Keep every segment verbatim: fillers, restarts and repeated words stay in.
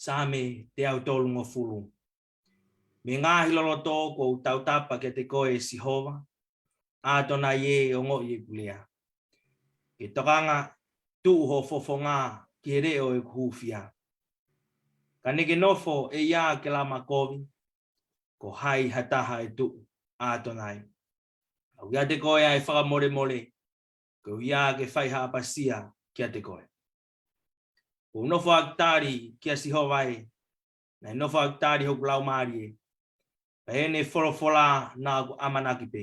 Saame teau tolungofulu. Mei he ngaahi loloto ʻoku ou tautapa kiate koe, ʻe Sihova, ʻAtonai ē, ongoʻi ʻeku lea. Ke tokanga, tuʻu ho fofonga ki he leʻo ʻo ʻeku hūfia. Ka ne ke nofo ʻe ia ke lama kovi, ko hai ha taha ʻe tuʻu, ʻAtonai? ʻOku ʻiate koe ʻa e fakamolemole, ko ia ke fai ha ʻapasia kiate koe. ʻOku ou nofo ʻo tali kia Sihova ē, naʻe nofo ʻo tali hoku laumālie, pea ʻi heʻene folofola naʻa ku ʻamanaki pē.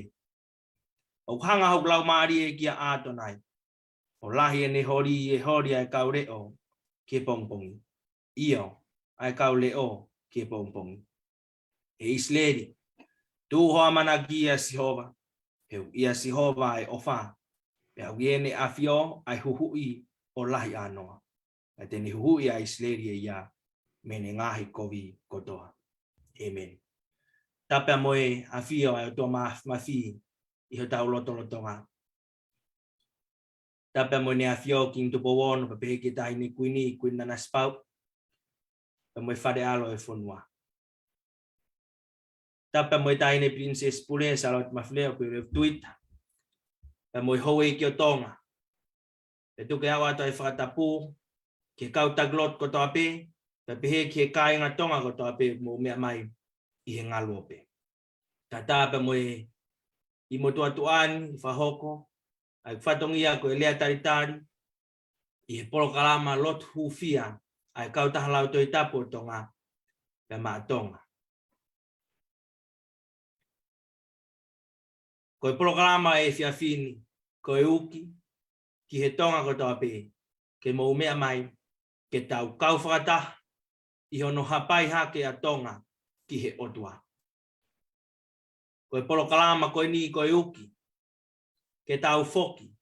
ʻOku hanga hoku laumālie kia ʻAtonai, ʻo lahi ʻene holi ʻi he holi ʻa e kau leʻo ki he pongipongi, ʻio, ʻa e kau leʻo ki he pongipongi. ʻE ʻIsileli, tuʻu ho ʻamanaki ʻia Sihova, he ʻoku ʻia Sihova ʻa e ʻofa, pea ʻoku ʻi heʻene ʻafio ʻa e huhuʻi ʻo lahi ʻānoa. Pea te ne huhuʻi ʻa ʻIsileli ʻe ia mei heʻene ngaahi kovi kotoa. ʻĒmeni. Tapu mo e ʻafio ʻa e ʻOtua Māfimafi ʻi hotau lotolotonga. Tapu mo ʻEne ʻAfio Kingi Tupou Ono, pea pehē ki he Taʻahine Kuini, Kuini Nanasipauʻu, pea mo e Fale ʻAlo ʻo e fonua. Tapu mo e Taʻahine Pilinisesi Pule, Sālote Mafileʻo Kuileʻutuita, pea mo e houʻeiki ʻo Tonga. Pea tuku ke aʻu atu ʻa e fakatapu ki he kau taki lotu kotoa pē, pea pehē ki he kāinga Tonga kotoa pē ʻoku mou meʻa mai ʻi he ngaluope. Kae tapu mo e ʻi motuʻatuʻa ni, fakahoko ʻa e fatongia ko e lea talitali ʻi he polokalama lotu hūfia ʻa e Kautaha Lautohi Tapu ʻo Tonga pea maʻa Tonga. Ko e polokalama ʻo e efiafi ni, ko e uki ki he Tonga kotoa pē, ke mou meʻa mai, ke tau kau fakataha ʻi hono hapai hake ʻa Tonga ki he ʻOtua. Ko e polokalama ko eni ko e uki, ke tau foki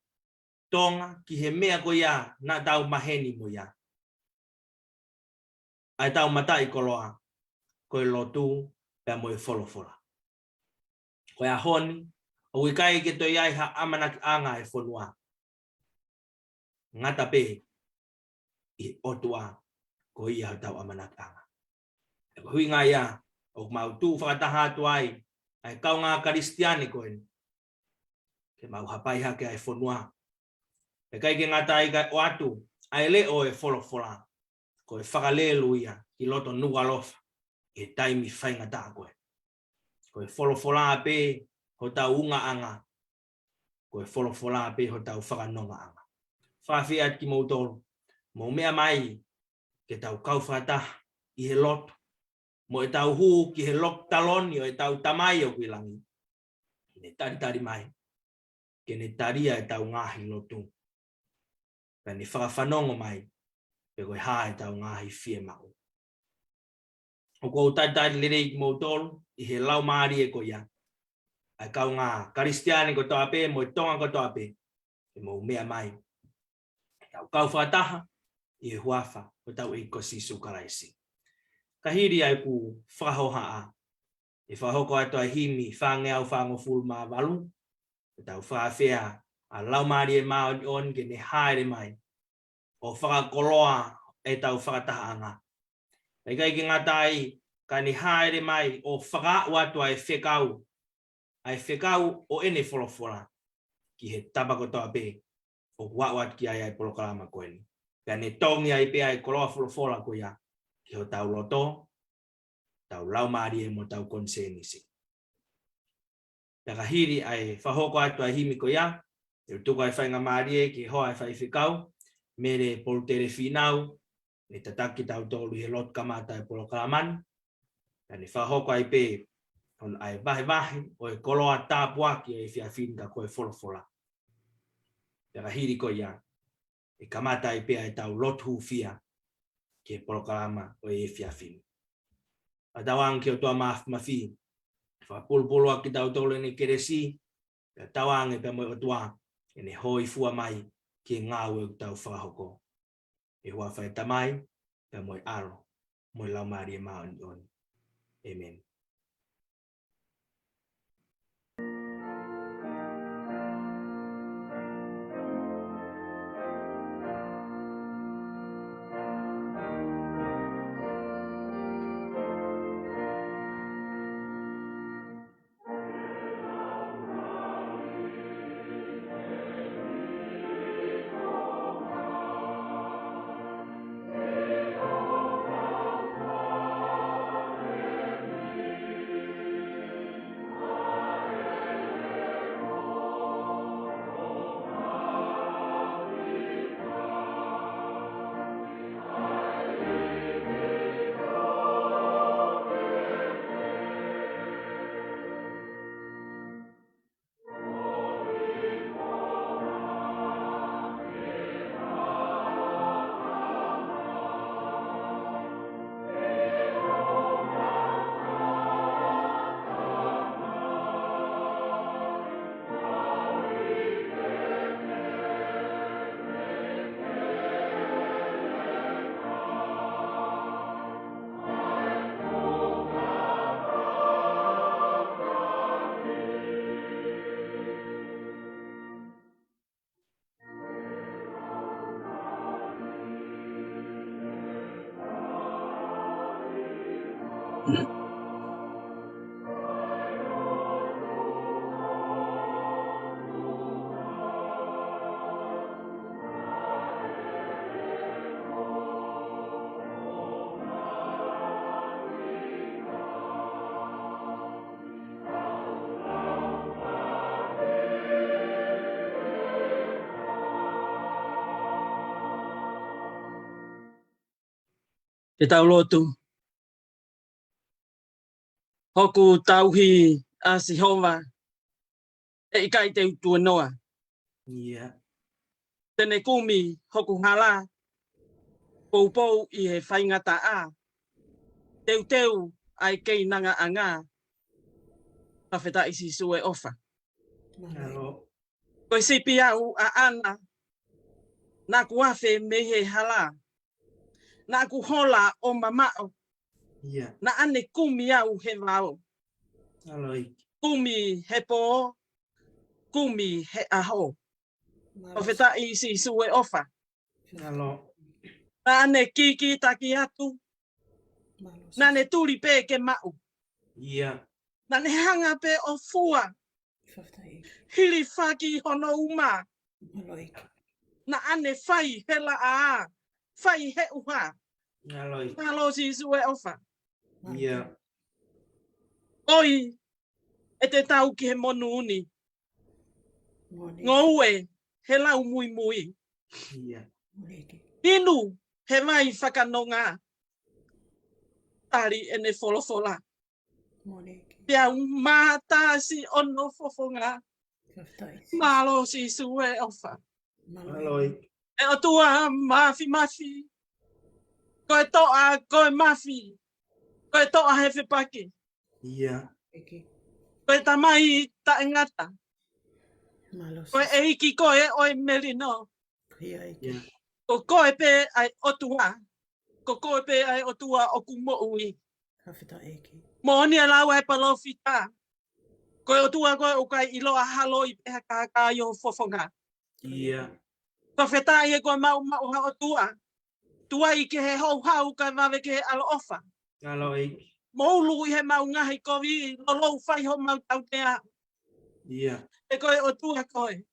Tonga ki he meʻa ko ia naʻa tau maheni mo ia, ʻa ʻetau mataʻikoloa, ko e lotu pea mo e folofola. Ko e ʻaho ni, ʻoku ʻikai ke toe ʻi ai ha ʻamanakiʻanga ʻa e fonua, ngata pē ʻi he ʻOtua, ko ia hotau ʻamanakiʻanga. Ko e ʻuhinga ia ʻoku mau tuʻu fakataha atu ai ʻa e kaungā Kalisitiane ko eni, ke mau hapai hake ʻa e fonua. ʻIkai ke ngata ai, kae ʻoatu ʻa e leʻo ʻo e folofola, ko e fakalelu ia ki loto Nukuʻalofa ʻi he taimi faingataʻa ko ē. Ko e folofola pē hotau ungaʻanga, ko e folofola pē hotau fakanongaʻanga. Fakafeʻiloaki kimoutolu, mou meʻa mai, ke tau kau fakataha ʻi he lotu, mo ʻetau hū ki he loki taloni ʻo ʻetau Tamai ʻoku ʻi langi, ke ne talitali mai, ke ne tali ʻetau ngaahi lotu, pea ne fakafanongo mai pe ko e hā ʻetau ngaahi fiemaʻu. ʻOku ou talitali lelei kimoutolu ʻi he laumālie ko ia, ʻa e kaungā Kalisitiane kotoa pē mo e Tonga kotoa pē, ke mou meʻa mai, ke tau kau fakataha ʻi he huafa ʻo hotau ʻEiki ko Sīsū Kalaisi. Ka hili ʻa ʻeku fakahohaʻa, ʻe fakahoko atu ʻa e himi fāngeau fāngofulu mā valu, ke tau fakafeʻao ʻa e Laumālie Māʻoniʻoni ke ne hāʻele mai ʻo fakakoloa ʻetau fakatahaʻanga. ʻIkai ke ngata ai, ka ne hāʻele mai ʻo fakaaʻu atu ʻa e fekau, ʻa e fekau ʻo ʻene folofola ki he tapa kotoa pē ʻoku aʻu atu ki ai ʻa e polokalama ko eni. Pea ne tongi ai pē ʻa e koloa folofola ko ia ki hotau loto, tau laumālie mo tau konisēnisi. Pea ka hili ʻa e fakahoko atu ʻa e himi ko ia, ʻe tuku ʻa e faingamālie ki he hoa ʻo e faifekau, Mele Polutele Fīnau, ne tataki kitautolu ʻi he lotu kamata ʻa e polokalama ni. Pea ne fakahoko ai pē hono ʻai vahevahe ʻo e koloa tāpuaki ʻo e efiafi ni, ka ko e folofola. Pea ka hili ko ia, ʻe kamata ai pē ʻa ʻetau lotu hūfia ki he polokalama ʻo e efiafi ni. Fakatauange ki he ʻOtua Māfimafi, fakapulupulu ʻaki kitautolu ʻene kelesi, pea tauange pea mo e ʻOtua ke ne hōifua mai ki he ngāue ʻoku tau fakahoko. ʻI he huafa ʻo e Tamai, pea mo e ʻAlo, mo e Laumālie Māʻoniʻoni. ʻĒmeni. Ke tau lotu. Hoku tauhi ʻa Sihova, ʻe ʻikai te u tuenoa. Ia. Te ne kumi hoku hala, poupou ʻi he faingataʻa, teuteu ʻa e keinangaʻanga. Fakafetaʻi Sīsū e ʻofa. Mālō. Ko e sipi au ʻaʻana, naʻa ku afe mei he hala, naʻa ku hola ʻo mamaʻo. Ia. Naʻa ne kumi au he vao. Mālō. Kumi he pō, kumi he ʻaho. Mālō. Fakafetaʻi Sīsū e ʻofa. Mālō. Naʻa ne kikitaki atu. Mālō. Naʻa ne tuli pē ke maʻu. Ia. Naʻa ne hanga pē ʻo fua. Fakafetaʻi. Hilifaki hono uma. Mālō. Naʻa ne fai he laʻā, fai he ʻuha. Mālō. Mālō Sīsū e ʻofa. Ia. ʻOi, ʻe te tau ki he monū ni. Moʻoni. Ngoue he lau muimui. Ia. Moʻoni. Inu he vai fakanonga. Tali ʻene folofola. Moʻoni. Pea u mātasi ʻono fofonga. Fakafetaʻi. Mālō Sīsū e ʻofa. Mālō. Mālō. ʻE ʻOtua Mafimafi. Ko e toʻa, ko e mafi. Ko e toʻa he fepaki. Ia. ʻEiki. Ko e Tamai taʻengata. Mālō. Ko e ʻEiki, ko e ʻo e melino. Ko ia ʻEiki. Ia. Ko koe pē ʻa e ʻOtua. Ko koe pē ʻa e ʻOtua ʻoku moʻui. Fakafetaʻi ʻEiki. Moʻoni e lau ʻa e palōfita. Ko e ʻOtua ko ē ʻoku ʻikai ʻiloa ha loi pe ha kākā ʻi ho fofonga. Ia. Fakafetaʻi he ko e maʻumaʻu ha ʻOtua. Tuai ki he houhau kae vave ki he ʻaloʻofa. Mālō ʻEiki. Moʻulu ʻi he mau ngaahi kovi, lolou fai homau tautea. Ia. He ko e ʻOtua koe.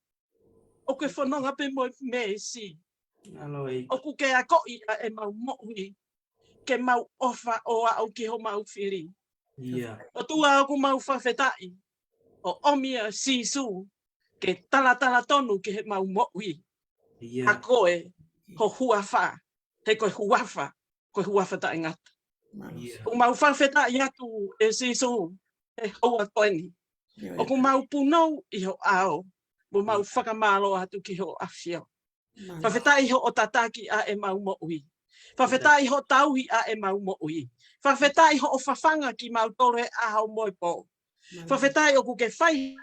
ʻOku ke fononga pē mo e meesi. Mālō ʻEiki. ʻOku ke akoʻi ʻa e mau moʻui. Ke mau ʻofa ʻo aʻu ki homau fili. Ia. ʻOtua ʻoku mau fakafetaʻi. ʻO ʻomi ʻa Sīsū ke talatala tonu ki he mau moʻui. Ia. ʻA koe, ho huafa, he ko e huafa, ko e huafa taʻengata. Mālō. Ia. ʻOku mau fakafetaʻi atu ʻe Sīsū, he houa ko eni. Ia, ia. ʻOku mau punou ʻi ho ʻao, mo mau fakamālō atu ki ho ʻafio. Mālō. Fakafetaʻi hoʻo tataki ʻa e mau moʻui. Fakafetaʻi hoʻo tauhi ʻa e mau moʻui. Fakafetaʻi hoʻo fafanga kimautolu he ʻaho mo e pō. Mālō. Fakafetaʻi ʻoku ke fai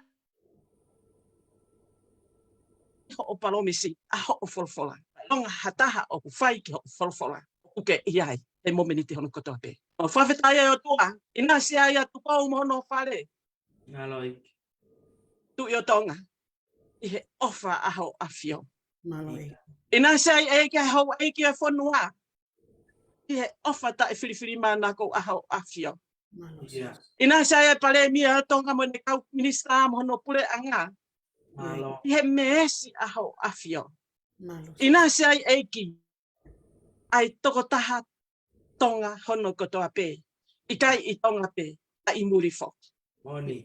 hoʻo palōmesi ʻa hoʻo folofola. Longa ha taha ʻoku fai ki hoʻo folofola, ʻoku ke ʻi ai he momeniti hono kotoa pē. ʻOku fakafetaʻi ʻe ʻOtua, ʻinasi ai ʻa Tupou mo hono fale. Mālō ʻEiki. Tuʻi ʻo Tonga, ʻi he ʻofa ʻa ho ʻafio. Mālō ʻEiki. ʻInasi ai ʻEiki ʻa e houʻeiki ʻo e fonua, ʻi he ʻofa taʻefilifilimānako ʻa ho ʻafio. Mālō. Ia. ʻInasi ai ʻa e palēmia ʻo Tonga mo ʻene kau minisitā mo hono puleʻanga. Mālō. ʻI he meesi ʻa ho ʻafio. Mālō. ʻInasi ai ʻEiki, ʻa e tokotaha Tonga hono kotoa pē. ʻIkai ʻi Tonga pē, ʻa ʻi muli foki. Moʻoni.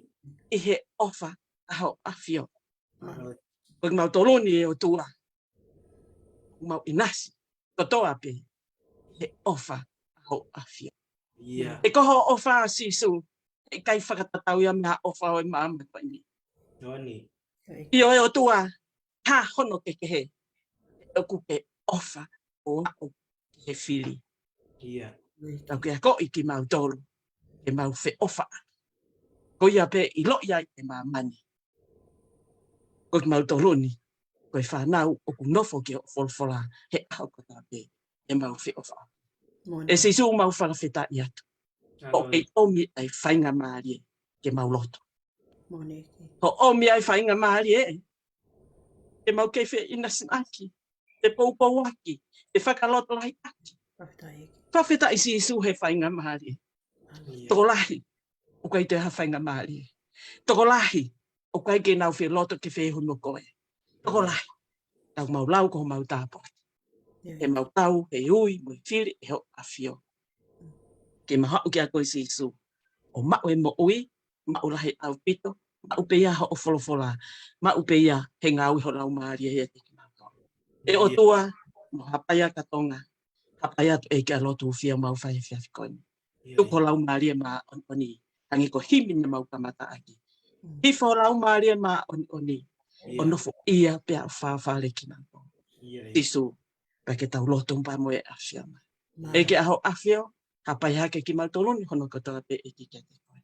ʻI he ʻofa ʻa ho ʻafio. Mālō. Ko kimautolu ni ʻe ʻOtua. ʻOku mau ʻinasi kotoa pē he ʻofa ʻa ho ʻafio. Ia. He ko ho ʻofa Sīsū, ʻe ʻikai fakatatau ia mo e ʻofa ʻo e māmani ko eni. Moʻoni. ʻIo ʻe ʻOtua, ha hono kehekehe, ʻoku ke ʻofa ʻo aʻu ki he fili. Ia. Tau ke akoʻi kimautolu, ke mau feʻofa. Ko ia pē ʻiloʻi ai ʻe māmani. Ko kimautolu ni, ko e fānau ʻoku nofo ki hoʻo folofola he ʻaho kotoa pē, ʻe mau feʻofa. Moʻoni. ʻE Sīsū mau fakafetaʻi atu. Ko e ʻomi ʻa e faingamālie ke mau lotu. Moʻoni. Ko e ʻomi ʻa e faingamālie, ke mau kei feʻinasiʻaki, ke poupouaki, ke fakalotolahiʻaki. Fakafetaʻi. Fakafetaʻi Sīsū he faingamālie. Mālō. Tokolahi, ʻoku ʻikai toe ha faingamālie. Tokolahi, ʻoku ʻikai ke nau fie loto ke fehuʻi mo koe. Tokolahi, tau mau lau ko homau tāpuaki. Ia. Ke mau tau he ui mo e fili ʻe ho ʻafio. Ke mau haʻu kia koe Sīsū. ʻO maʻu e moʻui, maʻu lahi ʻaupito, maʻu pē ia hoʻo folofola, maʻu pē ia he ngāue ho Laumālie ia te kimautolu. ʻE ʻOtua, mo Haʻapai ʻa Tonga. Hapai atu ʻEiki ʻa e lotu hūfia ʻoku mau fai he efiafi ko eni. Tuku ho Laumālie Māʻoniʻoni, hangē ko e himi naʻa mau kamata ʻaki. Hifo ho Laumālie Māʻoniʻoni, ʻo nofoʻia pea ʻofa fale kinautolu. Sīsū, pea ke tau lotu pea mo e ʻafio mai. ʻEiki ʻa hoʻo ʻafio, hapai hake kimautolu ni hono kotoa pē ʻEiki kiate koe.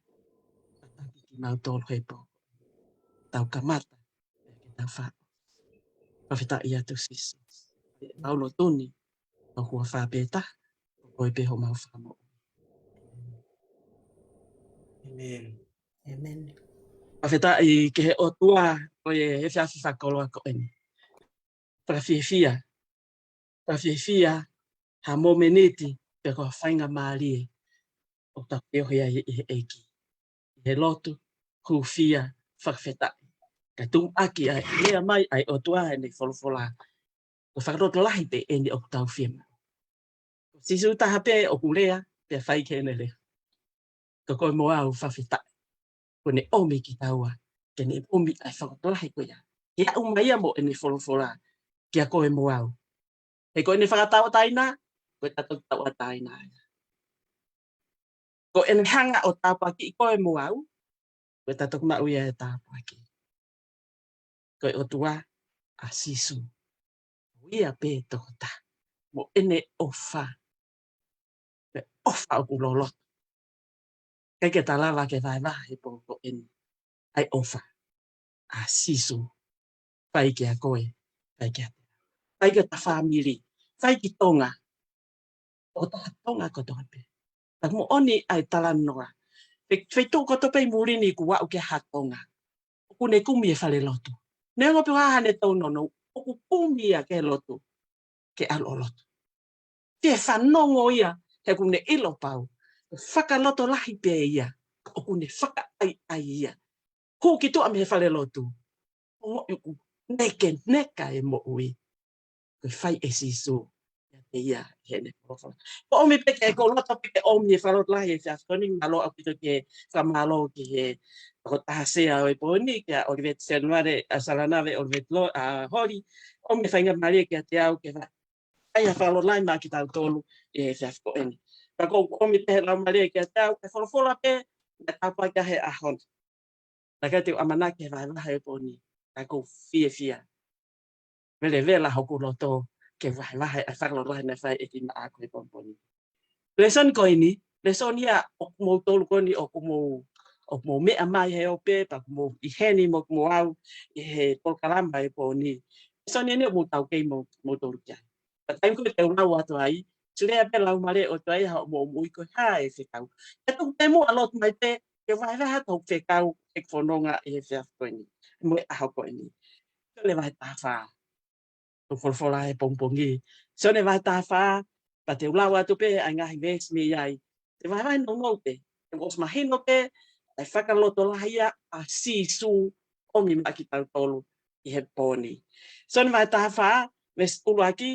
Tataki kimautolu he pō. Tau kamata, pea ke tau faʻo. Fakafetaʻi atu Sīsū. Mau lotu ni, ʻo huafa pē taha, ko koe pē homau Fakamoʻui. ʻĒmeni. Fakafetaʻi ki he ʻOtua, ko e efiafi fakakoloa ko eni. Fakafiefia, fakafiefia, ha momeniti, pea ko ha faingamālie, ʻoku tau feohi ai ʻi he ʻEiki. ʻI he lotu, hūfia, fakafetaʻi. Kae tuʻu ʻaki ʻa e lea mai ʻa e ʻOtua ʻi heʻene folofola. Ko e fakalotolahi pē eni ʻoku tau fiemaʻu. Ko Sīsū taha pē ʻoku lea, pea fai ki heʻene lea. Ko koe mo au fakafetaʻi. Kuo ne ʻomi kitaua, ke ne ʻomi ʻa e fakalotolahi ko ia. Ke aʻu mai ia mo ʻene folofola, kia koe mo au. He ko ʻene fakatauʻatāina, ko ʻeta toki tauʻatāina ia. Ko ʻene hanga ʻo tāpuakiʻi koe mo au, ko ʻeta toki maʻu ia e tāpuaki. Ko e ʻOtua ʻa Sīsū. Ko ia pē tokotaha. Mo ʻene ʻofa. Ko e ʻofa ʻoku loloto. ʻIkai ke ta lava ke vahevahe he pō ko eni. ʻA e ʻofa ʻa Sīsū. Fai kia koe, fai kia te. Fai ki hota fāmili, fai ki Tonga. ʻO taha Tonga kotoa pē. Taku moʻoni ʻa e talanoa. Fe, feituʻu kotoa pē ʻi muli ni kuo aʻu ki ha Tonga. ʻOku ne kumi e fale lotu. Neongo pe ko e hā haʻane tōnounou, ʻoku kumi ia ki he lotu. Ke ʻalu ʻo lotu. Ke fanongo ia, he ʻoku ne ʻilo pau. Fakalotolahi pē ia, ʻoku ne fakaʻaiʻai ia. Hū ki tuʻa mei he fale lotu. Ongoʻi ʻoku nekeneka e moʻui. Ko e fai ʻe Sīsū. ʻIate ia, heʻene folofola. Ko e ʻomi pē ke, ko e loto pē ke ʻomi e fakalotolahi he efiafi ko eni, mālō ʻaupito ki he fakamālō ki he tokotaha sea ʻo e pō ni, kia ʻOliveti Senvale, ʻa Salanave ʻOliveti Lo, ʻa Holi, ʻomi e faingamālie kiate au ke fa, ʻai ha fakalotolahi maʻa kitautolu ʻi he efiafi ko eni. Ka ʻoku ʻomi pē he Laumālie kiate au, ke folofola pē, naʻe tāpuaki he ʻaho ni. Naʻe ʻikai te u ʻamanaki he vahevahe ʻo e pō ni, ka ʻoku ou fiefia. Velevela hoku loto, ke vahevahe ʻa e fakalotolahi naʻe fai ʻe he kiʻi maʻa ko ē he pongipongi ni. Lēsoni ko eni, lēsoni ia ʻoku mou tolu ko eni ʻoku mou, ʻoku mou meʻa mai he ope, pea ʻoku mou ʻi heni mo, mo au, ʻi he polokalama he pō ni. Lēsoni eni ʻoku mou taukei mo, mou tolu ki ai. Pea taimi ko ē te u lau atu ai, siʻi lea pē Laumālie ʻo ʻOtua ia hoʻomou moʻui ko e hā e fekau. Ke tuku pē muʻa lotu mai pē, ke vahevahe atu hoku fekau, he fononga ʻi he efiafi ko eni. Mo e ʻaho ko eni. Sione vahe taha fā. Ko e folofola he pongipongi. Sione vahe taha fā, pea te u lau atu pē ʻa e ngaahi veesi mei ai. Te vahevahe nounou pē, te u ʻosi mahino pē, ʻa e fakalotolahi ia ʻa Sīsū ʻomi maʻa kitautolu ʻi he pō ni. Sione vahe taha fā, veesi ʻuluaki,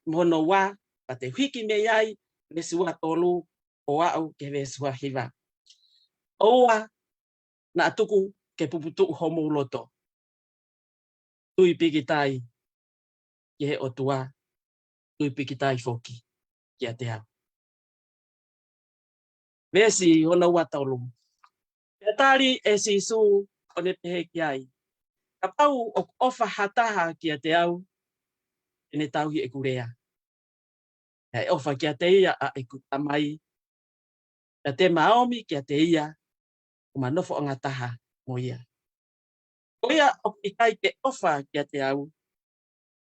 mo hono ua, pea te u hiki mei ai, veesi ua tolu, ʻo aʻu ki he veesi ua hiva. ʻOua naʻa tuku ke puputuʻu homou loto. Tui pīkitai ki he ʻOtua, tui pīkitai foki kiate au. Veesi hono ua tolu. Pea tali ʻe Sīsū ʻo ne pehē ki ai, kapau ʻoku ʻofa ha taha kiate au, te ne tauhi ʻeku lea. Pea ʻe ʻofa kiate ia ʻa ʻeku Tamai, pea te ma omi kiate ia, ʻo ma nofoʻanga taha mo ia. Ko ia ʻoku ʻikai ke ʻofa kiate au,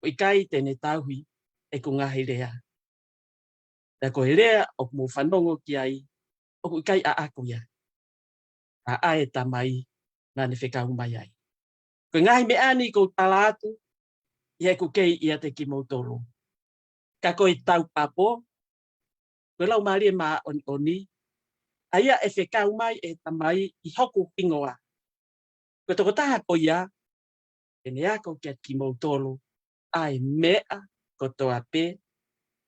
ʻoku ʻikai te ne tauhi ʻeku ngaahi lea. Pea ko e lea ʻoku mou fanongo ki ai, ʻoku ʻikai ʻaʻaku ia, ka ʻa e Tamai naʻa ne fekau mai ai. Ko e ngaahi meʻa ni ʻoku ou tala atu, ʻi heʻeku kei ʻiate kimoutolu. Ka ko e taukapo, ko e Laumālie Māʻoniʻoni, ʻa ia ʻe fekau mai ʻe he Tamai ʻi hoku hingoa. Ko e tokotaha ko ia, te ne ako kiate kimoutolu ʻa e meʻa kotoa pē,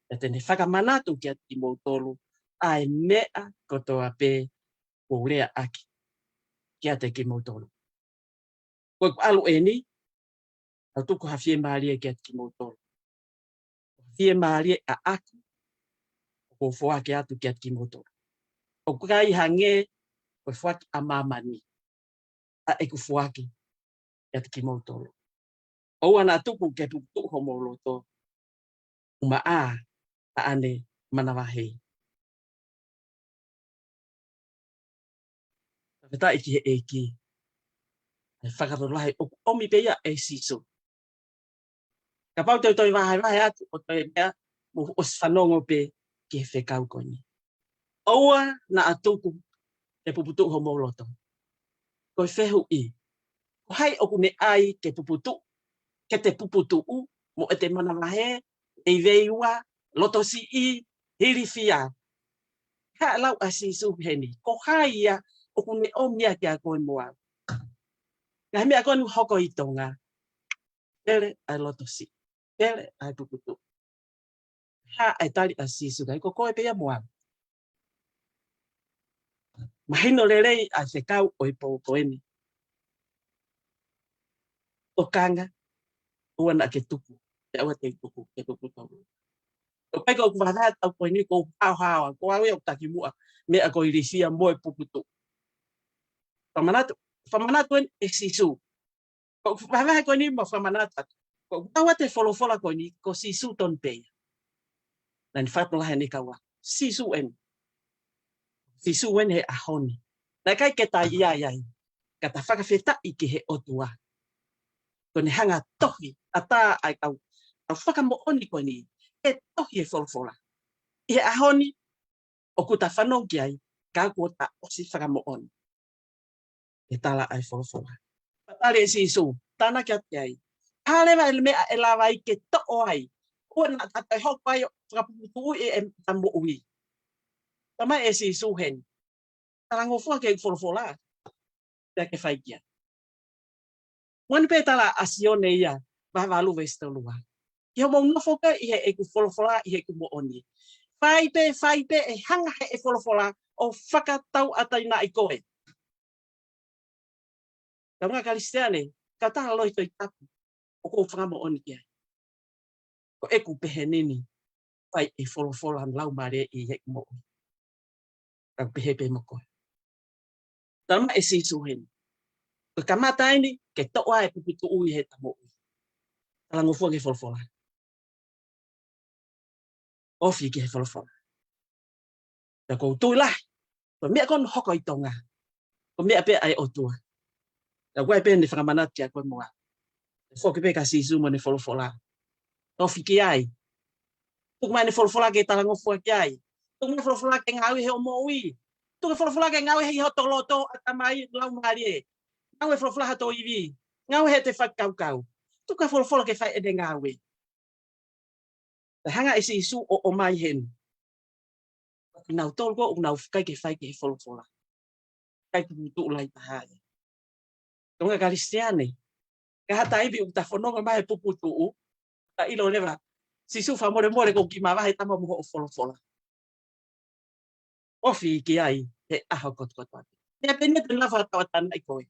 pea te ne fakamanatu kiate kimoutolu ʻa e meʻa kotoa pē kuo u leaʻaki kiate kimoutolu. Ko ʻeku ʻalu eni, ʻoku ou tuku ha fiemālie kiate kimoutolu. Ko ha fiemālie ʻaʻaku ʻoku ou foaki atu kiate kimoutolu. ʻOku ʻikai hangē ko e foaki ʻa māmani ʻa ʻeku foaki kiate kimoutolu. ʻOua naʻa tuku ke puputuʻu homou loto, ʻumaʻā ʻa ʻene manavahē. Fakafetaʻi ki he ʻEiki. ʻA e fakalotolahi ʻoku ʻomi pē ia ʻe Sīsū. Kapau te u toe vahevahe atu ʻo toe meʻa, mou ʻosi fanongo pē ki he fekau ko eni. ʻOua naʻa tuku ke puputuʻu homou loto. Ko e fehuʻi, ko hai ʻoku ne ʻai ke puputuʻu, ke te puputuʻu, mo ʻete manavahē, veiveiua, lotosiʻi, hilifia? Ka lau ʻa Sīsū heni, ko hai ia ʻoku ne ʻomi ia kiate koe mo au? Ngaahi meʻa ko eni ʻoku hoko ʻi Tonga. Pele ʻa e lotosiʻi, pele ʻa e puputuʻu. Hā ʻa e tali ʻa Sīsū, ka ʻikai ko koe pē ia mo au? Mahino lelei ʻa e fekau ʻo e pō ko eni. Tokanga, ʻoua naʻa ke tuku, pea ʻoua te u tuku ke puputuʻu. ʻOku ʻikai ko ʻeku vahevahe ʻatautolu ko eni ko e haohaoa, ko au ia ʻoku taki muʻa, meʻa ko e hilifia mo e puputuʻu. Fakamanatu, fakamanatu eni ʻe Sīsū. Ko ʻeku vahevahe ko eni mo fakamanatu atu. Ko ʻeku tau atu e folofola ko eni, ko Sīsū tonu pē ia. Naʻa ne fakalotolahi ʻene kau ako. Sīsū eni. Sīsū eni he ʻaho ni. Naʻe ʻikai ke ta ʻi ai ai. Ka ta fakafetaʻi ki he ʻOtua. Ko ʻene hanga tohi, ʻatā ʻa e kau, kau fakamoʻoni ko eni. ʻE tohi e folofola. ʻI he ʻaho ni, ʻoku ta fanongo ki ai, ka kuo ta ʻosi fakamoʻoni. Ke tala ʻa e folofola. Pea tali ʻe Sīsū, tānaki atu ki ai. Hā leva e meʻa ʻe lava ai ke toʻo ai? ʻOua naʻa ta toe hoko ai ʻo fakapuputuʻuʻi ʻeta moʻui. Talamai ʻe Sīsū heni. Talangofua ki he folofola. Pea ke fai ki ai. Moʻoni pē tala ʻa Sione ia, vahe valu veesi tolu ua. ʻI hoʻomou nofo pē ʻi heʻeku folofola, ʻi heʻeku moʻoni. Fai pē, fai pē, ʻe hanga heʻe folofola ʻo fakatauʻatāinaʻi koe. Kaungā Kalisitiane, ka tala lohi Tohi Tapu, ʻoku ou fakamoʻoni ki ai. Ko ʻeku pehē ni, fai e folofola Laumālie ʻi heʻeku moʻui. Ka u pehē pē mo koe. Talamai ʻe Sīsū heni. Ko e kamata eni, ke toʻo ʻa e puputuʻu ʻi heʻeta moʻui. Talangofua ki he folofola. Ofi ki he folofola. Pea ʻoku ou tui lahi, ko e meʻa ko eni ʻoku hoko ʻi Tonga. Ko e meʻa pē ʻa e ʻOtua. Pea ʻoku ʻi ai pē ʻene fakamanatu kiate koe mo au. ʻE foki pē kia Sīsū mo ʻene folofola. Ofi ki ai. Tuku mai ʻene folofola ke talangofua ki ai. Tuku mai folofola ke ngāue he ʻo moʻui. Tuku folofola ke ngāue he ʻi hoto loto, ʻatamai, laumālie. Ngāue folofola ha toe ivi. Ngāue heʻete fakakaukau. Tuku folofola ke fai ʻene ngāue. Pea hanga ʻe Sīsū ʻo ʻomai heni. Nautolu ko ē ʻoku nau fakaʻikai ke fai ki he folofola. ʻIkai puputuʻu lahi taha ia. Kaungā Kalisitiane. Ka ha taimi ʻoku ta fononga mai he puputuʻu. Ta ʻilo leva. Sīsū fakamolemole ʻoku ou kiʻi mavahe tama mo hoʻo folofola. Ofi ki ai he ʻaho kotokotoa. Pea pehē ni te nau fakatauʻatāinaʻi koe.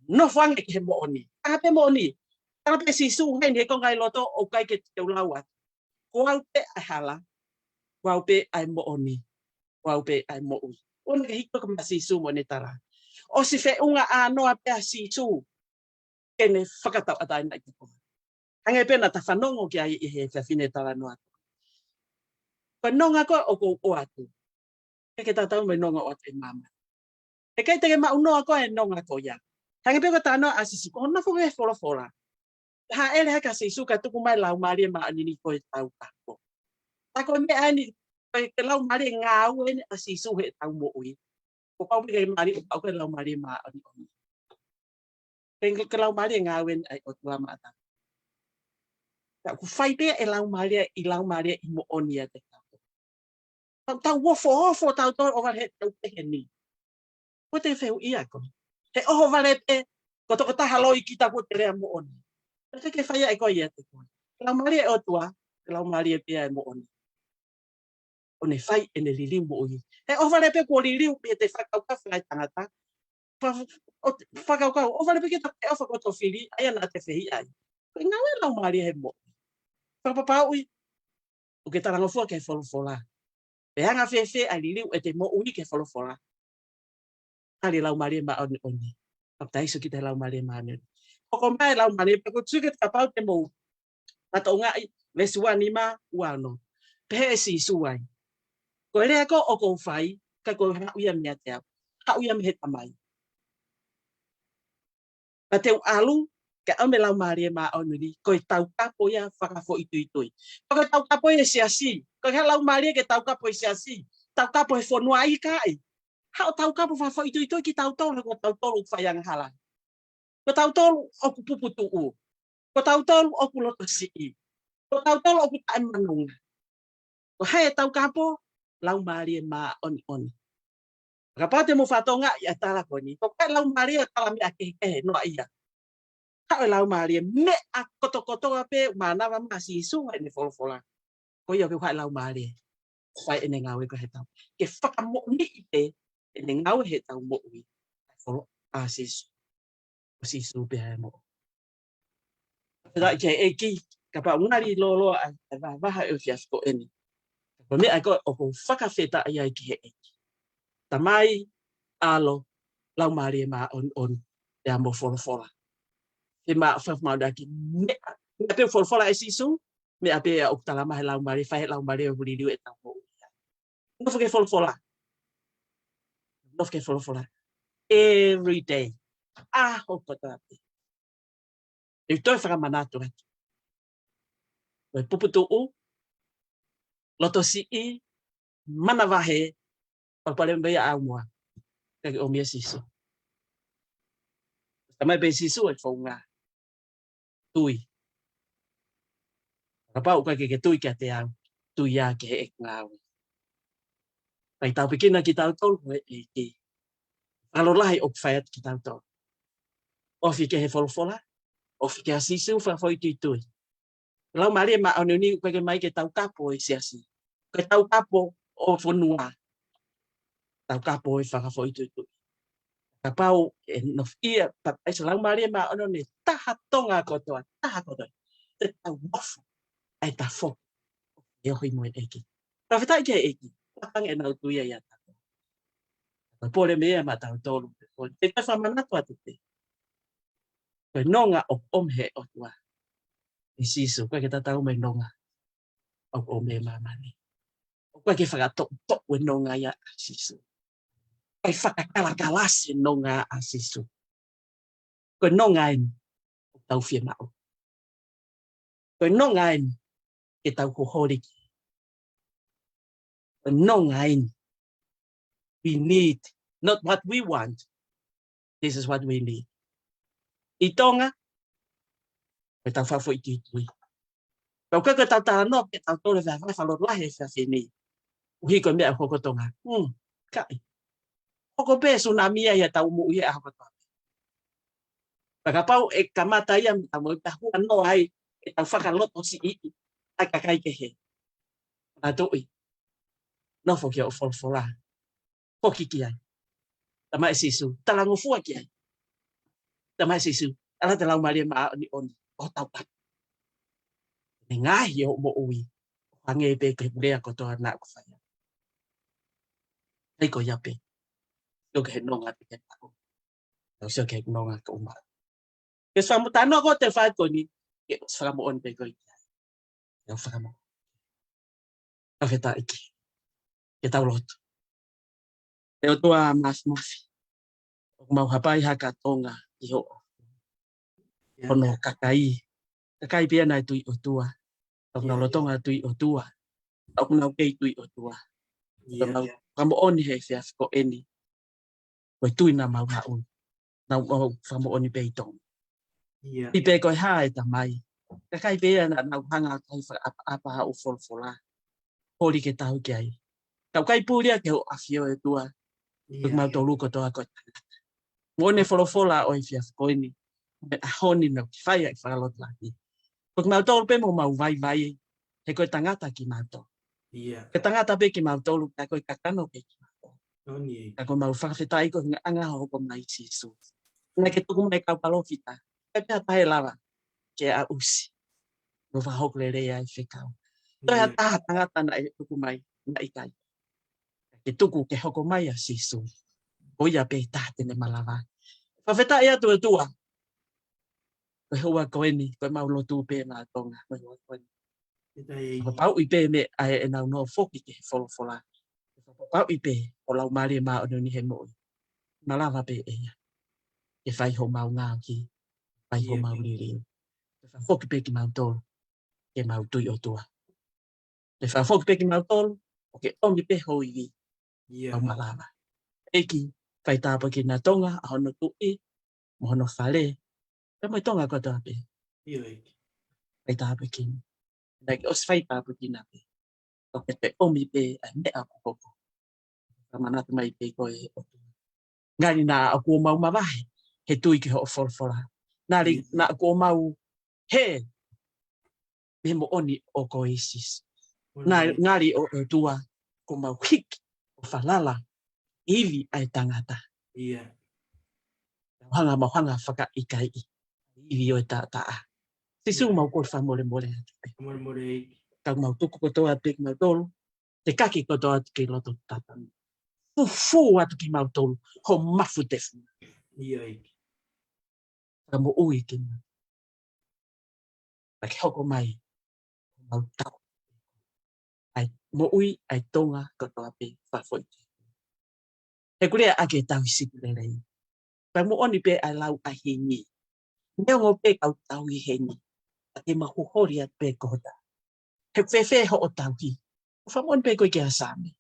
Nofo ange ki he moʻoni. Anga pē moʻoni. Tala pē Sīsū heni he konga ʻi loto ʻoku ʻikai ke te u lau atu. Ko au pē ʻa e hala. Ko au pē ʻa e moʻoni. Ko au pē ʻa e moʻui. ʻOku ne hiki ko ma Sīsū mo ne tala. ʻOsi feʻunga ʻānoa pē ʻa Sīsū. Ke ne fakatauʻatāinaʻi koe. Hangē pē naʻa ta fanongo ki ai ʻi he fefine talanoa. Ko e nonga ko ē ʻoku ou ʻoatu. Ke ke tatau mo e nonga ʻoatu ʻe māmani. ʻE ʻikai te ke maʻu noa ko ē e nonga ko ia. Hangē pē ko e talanoa ʻa Sīsū. Ko hono nofo he folofola. Haʻele hake ʻa Sīsū ka tuku mai Laumālie Māʻoniʻoni ko e tau kako. Tā ko e meʻa eni, ko e Laumālie ngāue eni ʻa Sīsū heʻetau moʻui. Ko e pau pē ke mālie, ko e pau ke Laumālie Māʻoniʻoni. Ke, ke Laumālie ngāue eni ʻa e ʻOtua maʻatautolu. Ka ʻoku fai pē ʻe Laumālie, ʻi Laumālie ʻi moʻoni ʻiate kitautolu. Tau, tau ofo, ofo, tau tō, ʻohovale he tau pehē ni. Ko te fehuʻia koe. He ʻohovale pē, ko tokotaha loi kita ko te lea moʻoni. Te ke fai ʻe koe ʻiate koe. Laumālie ʻOtua, Laumālie pē ʻa e moʻoni. ʻO ne fai ʻene liliu moʻui. He ʻohovale pē kuo liliu pē te fakakaukau fai tangata. Fa-, ʻo te fakakaukau, ʻohovale pē ke ta pē ʻofa ko to fili, ʻa ia naʻa te fehiʻa ai. Ko e ngāue Laumālie he moʻui. Fakapapauʻi ʻoku ke talangofua ki he folofola. Pe anga fēfē ʻa e liliu ʻete moʻui ki he folofola. Tali e Laumālie Māʻoniʻoni. Papitaiso kita he Laumālie Māʻoniʻoni. Hoko mai e Laumālie, pea ʻoku ou tui ke kapau te mou fakatokangaʻi veesi ua nima, ua ono. Pehē ʻe Sīsū ai, ko e lea ko ē ʻoku ou fai, ʻikai ko e haʻu ia meiate au. Haʻu ia mei he Tamai. Pea te u ʻalu, kae ʻomi e Laumālie Māʻoniʻoni, ko e taukapo ia fakafoʻituitui. Pea ko e taukapo ia e siasi. ʻIkai ke ʻi ai ha laumālie ke taukapo e siasi. Taukapo e fonua, ʻikai. Haʻu ʻo taukapo fakafoʻituitui kitautolu, ko tautolu ʻoku fai angahala. Ko tautolu ʻoku puputuʻu. Ko tautolu ʻoku lotosiʻi. Ko tautolu ʻoku taʻemanonga. Ko hai e taukapo? Laumālie Māʻoniʻoni. Kapau te mou fakatokangaʻi ʻa e tala ko eni, ko e Laumālie ʻoku tala meʻa kehekehe noa ia. Ka ko e Laumālie, meʻa kotokotoa pē ʻoku mānava maʻa Sīsū ʻi heʻene folofola. Ko ia ʻoku ʻi ai e Laumālie. Fai ʻene ngāue ko ē heʻetau. Ke fakamoʻoniʻi pē ʻene ngāue heʻetau moʻui. Folo-, ʻa Sīsū. Ko Sīsū pē ʻa e moʻui. Fakafetaʻi ki he ʻEiki, kapau ngali lōloa ʻa e vahevahe ʻo e efiafi ko eni. Ko e meʻa ko ē ʻoku ou fakafetaʻi ai ki he ʻEiki. Tamai, ʻAlo, Laumālie Māʻoniʻoni, pea mo e folofola. He ma fa ma da ki meʻa, meʻa pē ʻoku folofola ʻe Sīsū, meʻa pē ʻoku tala mai he Laumālie, fai he Laumālie ʻo liliu ʻetau moʻui. Nofo ki he folofola. Nofo ki he folofola. Every day. ʻAho kotoa pē. ʻE toe fakamanatu atu. Ko e puputuʻu, lotosiʻi, manavahē, palopalema ia ʻaumua. Ka ke ʻomi ʻa Sīsū. Talamai pē ʻe Sīsū e founga. Tui. Kapau ʻoku ʻikai ke ke tui kiate au, tui ia ki heʻeku ngāue. Kae tāpuekina kitautolu ʻe he ʻEiki. Fakalotolahi ʻoku fai atu kitautolu. Ofi ki he folofola, ofi kia Sīsū fakafoʻituitui. Laumālie Māʻoniʻoni ʻoku ʻikai ke ʻomai ke taukapo e siasi. Ke taukapo ʻo e fonua. Taukapo e fakafoʻituitui. Kapau ʻe nofo ia, papitaiso Laumālie Māʻoniʻoni, taha Tonga kotoa, taha kotoa. Te tau nofo, ʻai ta fo. ʻE ohi mo e ʻEiki. Fakafetaʻi ki he ʻEiki. Pālangi ʻenau tui ia ʻiate au. Pole meʻa maʻatautolu. Pole. Te tau fakamanatu atu pē. Ko e nonga ʻoku ʻomi he ʻOtua. ʻE Sīsū, ʻoku ʻikai ke tatau mo e nonga ʻoku ʻomi he māmani. ʻOku ʻikai ke fakatoʻotoʻo e nonga ia ʻa Sīsū. ʻIkai fakakalakalasi e nonga ʻa Sīsū. Ko e nonga eni ʻoku tau fiemaʻu. Ko e nonga eni ke tau hoholi ki ai. Ko e nonga eni. We need, not what we want. This is what we need. ʻI Tonga, ko e tau fakafoʻituitui. Pea ʻoku ʻikai ko e tau talanoa pē tautolu he fakalotolahi he efiafi ni. ʻUhi ko e meʻa ʻoku hoko Tonga. Hmm, ʻikai. Hoko pē tsunami ia ʻi heʻetau moʻui he ʻaho kotoa. Pea kapau ʻe kamata ia mei heʻetau moʻui pea huanoa ai ʻetau fakalotosiʻi. ʻA e kakai kehe. Manatuʻi. Nofo ki hoʻo folofola. Foki ki ai. Talamai ʻe Sīsū. Talangofua ki ai. Talamai ʻe Sīsū. ʻAlu atu e Laumālie Māʻoniʻoni ʻo taukapo. ʻEne ngaohi hoʻo moʻui. Hangē pē ko e lea kotoa naʻa ku fai. ʻIkai ko ia pē. Sio ki he nonga pē ke maʻu. Tau sio ki he nonga ko uma. Ke fakamoʻoni, talanoa ko ē te fai ko eni. Ke ʻosi fakamoʻoni pē ko ia. Ke fakamoʻoni. Fakafetaʻi ki. Ke tau lotu. ʻE ʻOtua Māfimafi. ʻOku mau hapai hake ʻa Tonga ʻi hoʻo. Hono kakai. Kakai pē ia naʻe tui ʻOtua. ʻOku nau lolotonga tui ʻOtua. ʻOku nau kei tui ʻOtua. ʻOku mau fakamoʻoni he efiafi ko eni. Ko e tui naʻa mau haʻu. Naʻa mau fakamoʻoni pē ʻi Tonga. ʻI pē ko e hā e Tamai. Kakai pē ia naʻa nau hanga ʻo kai fakaʻapaʻapa hoʻo folofola. Holi ke tau ki ai. Tau kai puli ʻa ke hoʻo ʻafio ʻe ʻOtua. Ko kimautolu kotoa ko e tangata. Mo ʻene folofola ʻo e efiafi ko eni. Mo e ʻaho ni naʻa ke fai ai fakalotolahi. Ko kimautolu pē mo mau vaivai. He ko e tangata kimautolu. Ko e tangata pē kimautolu, ka ko e kakano pē kimautolu. Ka ko mau fakafetaʻi ko e anga hoʻo hoko mai Sīsū. Naʻa ke tuku mai kau palōfita. Ka te ata he lava. Ke aʻusi. Mo fakahoko lelei ai fekau. Toe ha taha tangata naʻe tuku mai, naʻe ʻikai. Ke tuku ke hoko mai ʻa Sīsū. Ko ia pē taha te ne malava. Fakafetaʻi atu ʻOtua. Ko e houa ko eni, ko e mau lotu pē mā Tonga, ko e houa ko eni. Fakapapauʻi pē meʻa ʻenau nofo foki ki he folofola. Fakapapauʻi pē, ʻo Laumālie Māʻoniʻoni he moʻui. Malava pē ʻe ia. Ke fai homau ngāueʻaki, fai homau liliu. Ke fakafoki pē kimautolu, ke mau tui ʻOtua. Ke fakafoki pē kimautolu, ʻo ke ʻomi pē ho ivi, mau malava. ʻEiki, fai tāpuekina Tonga, ʻa hono tuʻi, mo hono fale, pea mo e Tonga kotoa pē. Fai tāpuekina. Naʻa ke ʻosi fai tāpuekina pē. ʻO ke toe ʻomi pē ʻa e meʻa ʻoku hoko. Ka manatu mai pē ko e ʻOtua. Ngali naʻa ʻoku mau mavahe, he tui ki hoʻo folofola. Ngali naʻa ʻoku mau hē, mei he moʻoni ʻo ko Sīsū. Ngali ʻOtua, ʻoku mau hiki, ʻo falala, ivi ʻa e tangata. Mau hanga, mau hanga fakaʻikaiʻi. Ivi ʻo e taʻataʻa. Sīsū mau kole fakamolemole atu pē. Ka mau tuku kotoa pē kimautolu. Te kaki kotoa atu ki loto tatami. Fufū atu kimautolu. Ho mafu te fu. Ka moʻui kimautolu. Ka ke hoko mai. Mau tau. ʻA e moʻui, ʻa e Tonga kotoa pē fakafoʻituitui. He kuo lea ʻa e tauhi sipi lelei. Pea moʻoni pē ʻa e lau ʻa Hingi. Neongo pē kau tauhi Hingi. ʻA ke mau holi atu pē kohota. He fēfē hoʻo tauhi. ʻO fakamoʻoni pē ko e kia Same.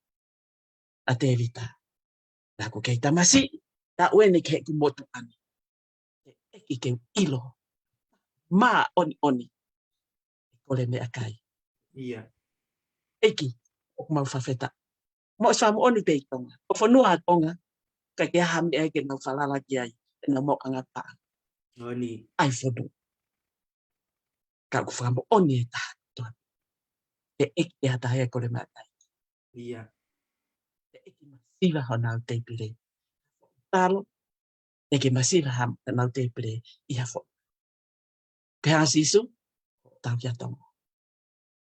ʻA Tēvita. Naʻa ku kei tamasiʻi. Naʻa uene ke heku motu ani. Ke ʻEiki ke u ʻilo. Māʻoniʻoni. Kole meʻakai. ʻEiki, ʻoku mau fakafetaʻi. Mo e fakamoʻoni pē ʻi Tonga. ʻO fonua ʻa Tonga, ka ke aha meʻa ke nau falala ki ai, ʻenau mau anga paʻanga. ʻA e fonua. Ka ʻoku fakamoʻoni e taha. Ke ʻEiki ke hata he kole meʻakai. Ke ʻEiki masiva honau tēpile. Talo, ʻEiki masiva honau tēpile ʻi ha fo. Pea Sīsū, tau kia Tonga.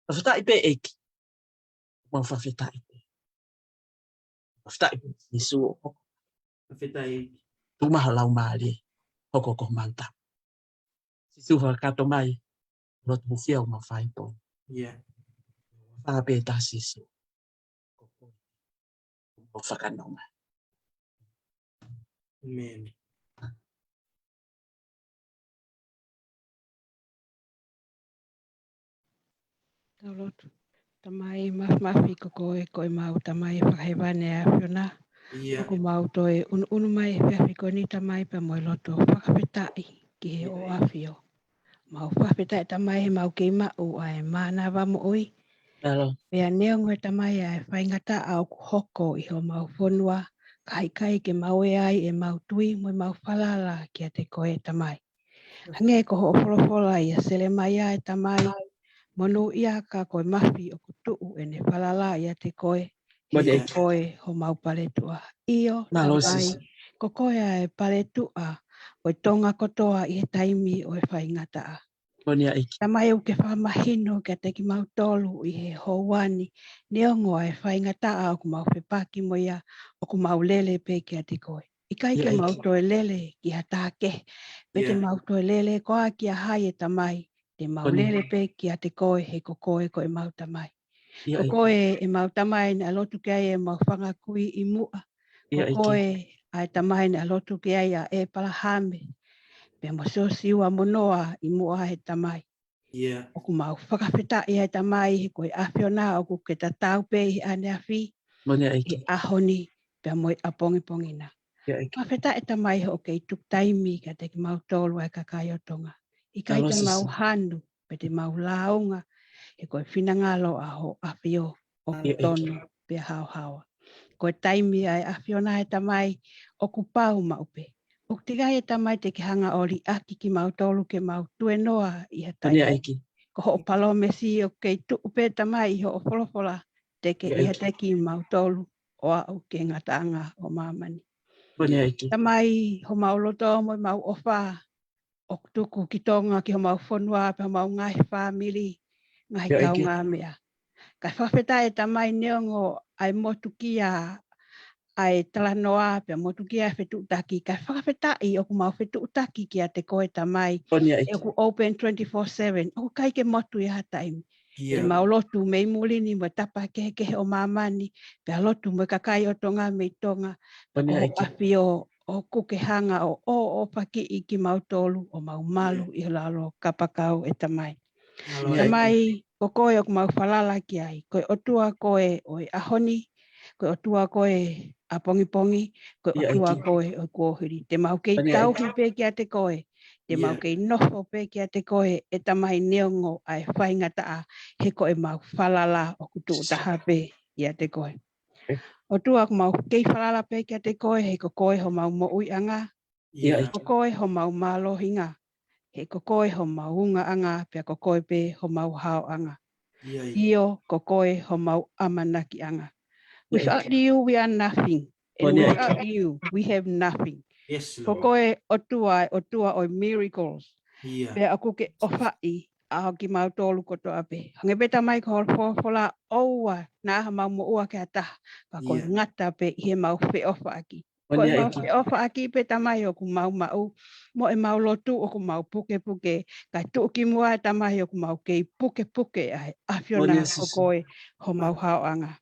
Fakafetaʻi pē ʻEiki. Mau fakafetaʻi pē. Fakafetaʻi pē Sīsū ʻo. Fakafetaʻi ʻEiki. Tuku mai ho Laumālie. Hoko ko homau tau. Sīsū fakakakato mai. Lotu hufia ʻo mau fai pō. Fakapē tā Sīsū. Ko fakanonga. Tau lotu. Tamai mafimafi ko koe, ko e mau Tamai fakahēvani ʻa e ʻAfiona. ʻOku mau toe ʻunuʻunu mai he efiafi ko eni Tamai pea mo e loto fakafetaʻi ki he ʻoʻafio. Mau fakafetaʻi Tamai he mau kei maʻu ʻa e mānava moʻui. Pea neongo ʻe Tamai ʻa e faingataʻa ʻoku hoko ʻi homau fonua, ka ʻikai ke mau ʻi ai ʻemau tui mo ʻemau falala kiate koe Tamai. Hangē ko hoʻo folofola ʻia Selemaia ʻe Tamai, monūʻia ka ko e mafi ʻoku tuʻu ʻene falala ʻiate koe, he ko koe homau paletuʻa. ʻIo, Tamai, ko koe ʻa e paletuʻa ʻo e Tonga kotoa ʻi he taimi ʻo e faingataʻa. Tamai ʻoku ke fakamahino kiate kimautolu ʻi he houa ni, neongo ʻa e faingataʻa ʻoku mau fepaki mo ia, ʻoku mau lele pē kiate koe. ʻIkai ke mau toe lele ki ha taha kehe, pe te mau toe lele koā kia hai ʻe Tamai, te mau lele pē kiate koe he ko koe ko ʻemau Tamai. Ko koe ʻemau Tamai naʻe lotu ki ai ʻemau fanga kui ʻi muʻa. Ko koe ʻa e Tamai naʻe lotu ki ai ʻa ʻEpalahame. Pea mo Siosiua mo Noa ʻi muʻa he Tamai. ʻOku mau fakafetaʻi ai Tamai he ko e ʻAfiona ʻoku ke tatau pē ʻi he ʻaneafi, he ʻaho ni, pea mo e ʻapongipongi na. Fakafetaʻi Tamai hoʻo kei tuku taimi kiate kimautolu ʻa e kakai ʻo Tonga. ʻIkai te mau hanu, pe te mau lāunga, he ko e finangalo ʻa hoʻo ʻAfio ʻoku tonu pea haohaoa. Ko e taimi ʻa e ʻAfiona ʻe Tamai ʻoku pau maʻu pē. ʻOku teʻeki ai ʻe Tamai te ke hanga ʻo liʻaki kimautolu ke mau tuenoa ʻi ha taimi. Ko hoʻo palōmesi ʻoku kei tuʻu pē Tamai ʻi hoʻo folofola te ke ʻiate kimautolu ʻo aʻu ki he ngataʻanga ʻo māmani. Tamai homau loto mo ʻemau ʻofa. ʻoku tuku ki Tonga, ki homau fonua, pea homau ngaahi fāmili, ngaahi kaungāmeʻa. Kae fakafetaʻi ʻe Tamai neongo ʻa e motukia ʻa e talanoa, pea motukia ʻa e fetuʻutaki, kae fakafetaʻi ʻoku mau fetuʻutaki kiate koe Tamai, ʻoku open twenty-four seven, ʻoku ʻikai ke motu ʻi ha taimi. ʻEmau lotu mei muli ni mo e tapa kehekehe ʻo māmani, pea lotu mo e kakai ʻo Tonga mei Tonga, pea ko hoʻo ʻAfio ʻoku ke hanga ʻo ʻoʻofakiʻi kimautolu ʻo mau malu ʻi he lalo kapakau ʻe Tamai. Tamai, ko koe ʻoku mau falala ki ai, ko e ʻOtua koe ʻo e ʻaho ni, ko e ʻOtua koe ʻapongipongi, ko e ʻOtua koe ʻo e kuohili. Te mau kei tauhi pē kiate koe, te mau kei nofo pē kiate koe, ʻe Tamai neongo ʻa e faingataʻa, he ko ʻemau falala ʻoku tuʻu taha pē ʻiate koe. ʻOtua ʻoku mau kei falala pē kiate koe, he ko koe homau moʻuiʻanga, ko koe homau mālohinga, he ko koe homau ungaʻanga, pea ko koe pē homau haoʻanga. ʻIo, ko koe homau ʻamanakiʻanga. Without you, we are nothing. And without you, we have nothing. Ko koe ʻOtua, ʻOtua ʻo e miracles. Pea ʻoku ke ʻofaʻi ʻa kimautolu kotoa pē. Hangē pē Tamai ko hoʻo folofola, ʻoua naʻa mau moʻua ki ha taha, ka ko e ngata pē ʻi heʻemau feʻofaʻaki. Ko ʻemau feʻofaʻaki pē Tamai ʻoku mau maʻu, mo ʻemau lotu ʻoku mau pukepuke, kae tuʻu ki muʻa ʻe Tamai ʻoku mau kei pukepuke ʻa e ʻAfiona ko koe homau haoʻanga.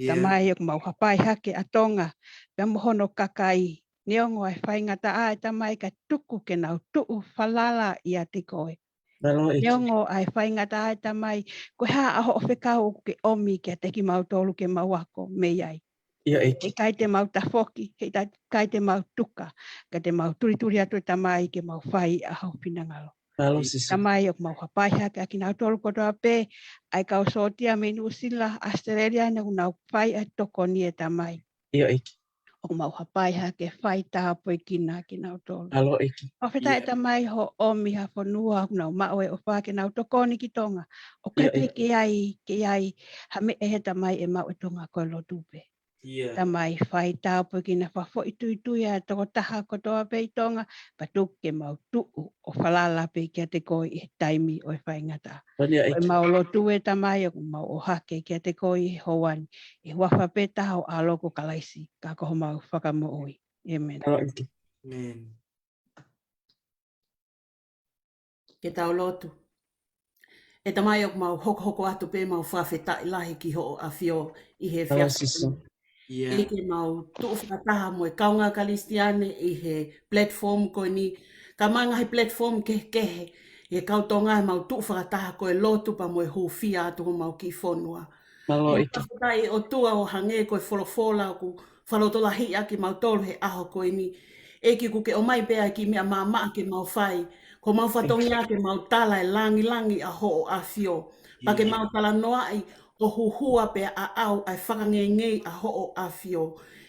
Tamai ʻoku mau hapai hake ʻa Tonga, pea mo hono kakai, neongo ʻa e faingataʻa ʻe Tamai kae tuku ke nau tuʻu falala ʻiate koe. Neongo ʻa e faingataʻa ʻe Tamai, ko e hā ʻa hoʻo fekau ʻoku ke ʻomi kiate kimautolu ke mau ako mei ai. ʻIkai te mau tafoki, heʻikai te mau tuka, ka te mau tulituli atu ʻe Tamai ke mau fai ʻa ho finangalo. Tamai ʻoku mau hapai hake ʻa kinautolu kotoa pē, ʻa e kau sōtia mei Nuʻusila, ʻAositelēlia, naʻa nau fai ʻa e tokoni ʻe Tamai. ʻOku mau hapai hake fai tāpuekina kinautolu. Fakafetaʻi ʻe Tamai hoʻo ʻomi ha fonua ʻoku nau maʻu e ʻofa ke nau tokoni ki Tonga. ʻOku ʻikai pē ke ʻi ai, ke ʻi ai ha meʻa ʻe Tamai ʻe maʻu ʻe Tonga ko e lotu pē. Tamai fai tāpuekina, fakafoʻituitui ʻa e tokotaha kotoa pē ʻi Tonga, pea tuku ke mau tuʻu ʻo falala pē kiate koe ʻi he taimi ʻo e faingataʻa. Ko ʻemau lotu ʻe Tamai ʻoku mau ʻohake kiate koe ʻi he houa ni, ʻi he huafa pē taha ho ʻAlo ko Kalaisi, ka ko homau Fakamoʻui. ʻĒmeni. Ke tau lotu. ʻE Tamai ʻoku mau hokohoko atu pē ʻemau fakafetaʻi lahi ki hoʻo ʻAfio ʻi he efiafi ni. ʻEiki, mau tuʻu fakataha mo e kaungā Kalisitiane ʻi he platform ko eni, kae ʻumaʻā e ngaahi platform kehekehe ʻi he kau Tonga, ʻemau tuʻu fakataha ko e lotu pea mo e hūfia atu homau kiʻi fonua. Mau fakafetaʻi ʻOtua ʻo hangē ko e folofola ʻoku fakalotolahiʻi ʻaki kimautolu he ʻaho ko eni. ʻEiki, ʻoku ke ʻomai pē ʻa e kiʻi meʻa maʻamaʻa ke mau fai. Ko homau fatongia ke mau tala e langilangi ʻa hoʻo ʻAfio. Pea ke mau talanoaʻi ʻo huhua pea ʻaʻau ʻa e fakangeingei ʻa hoʻo ʻAfio.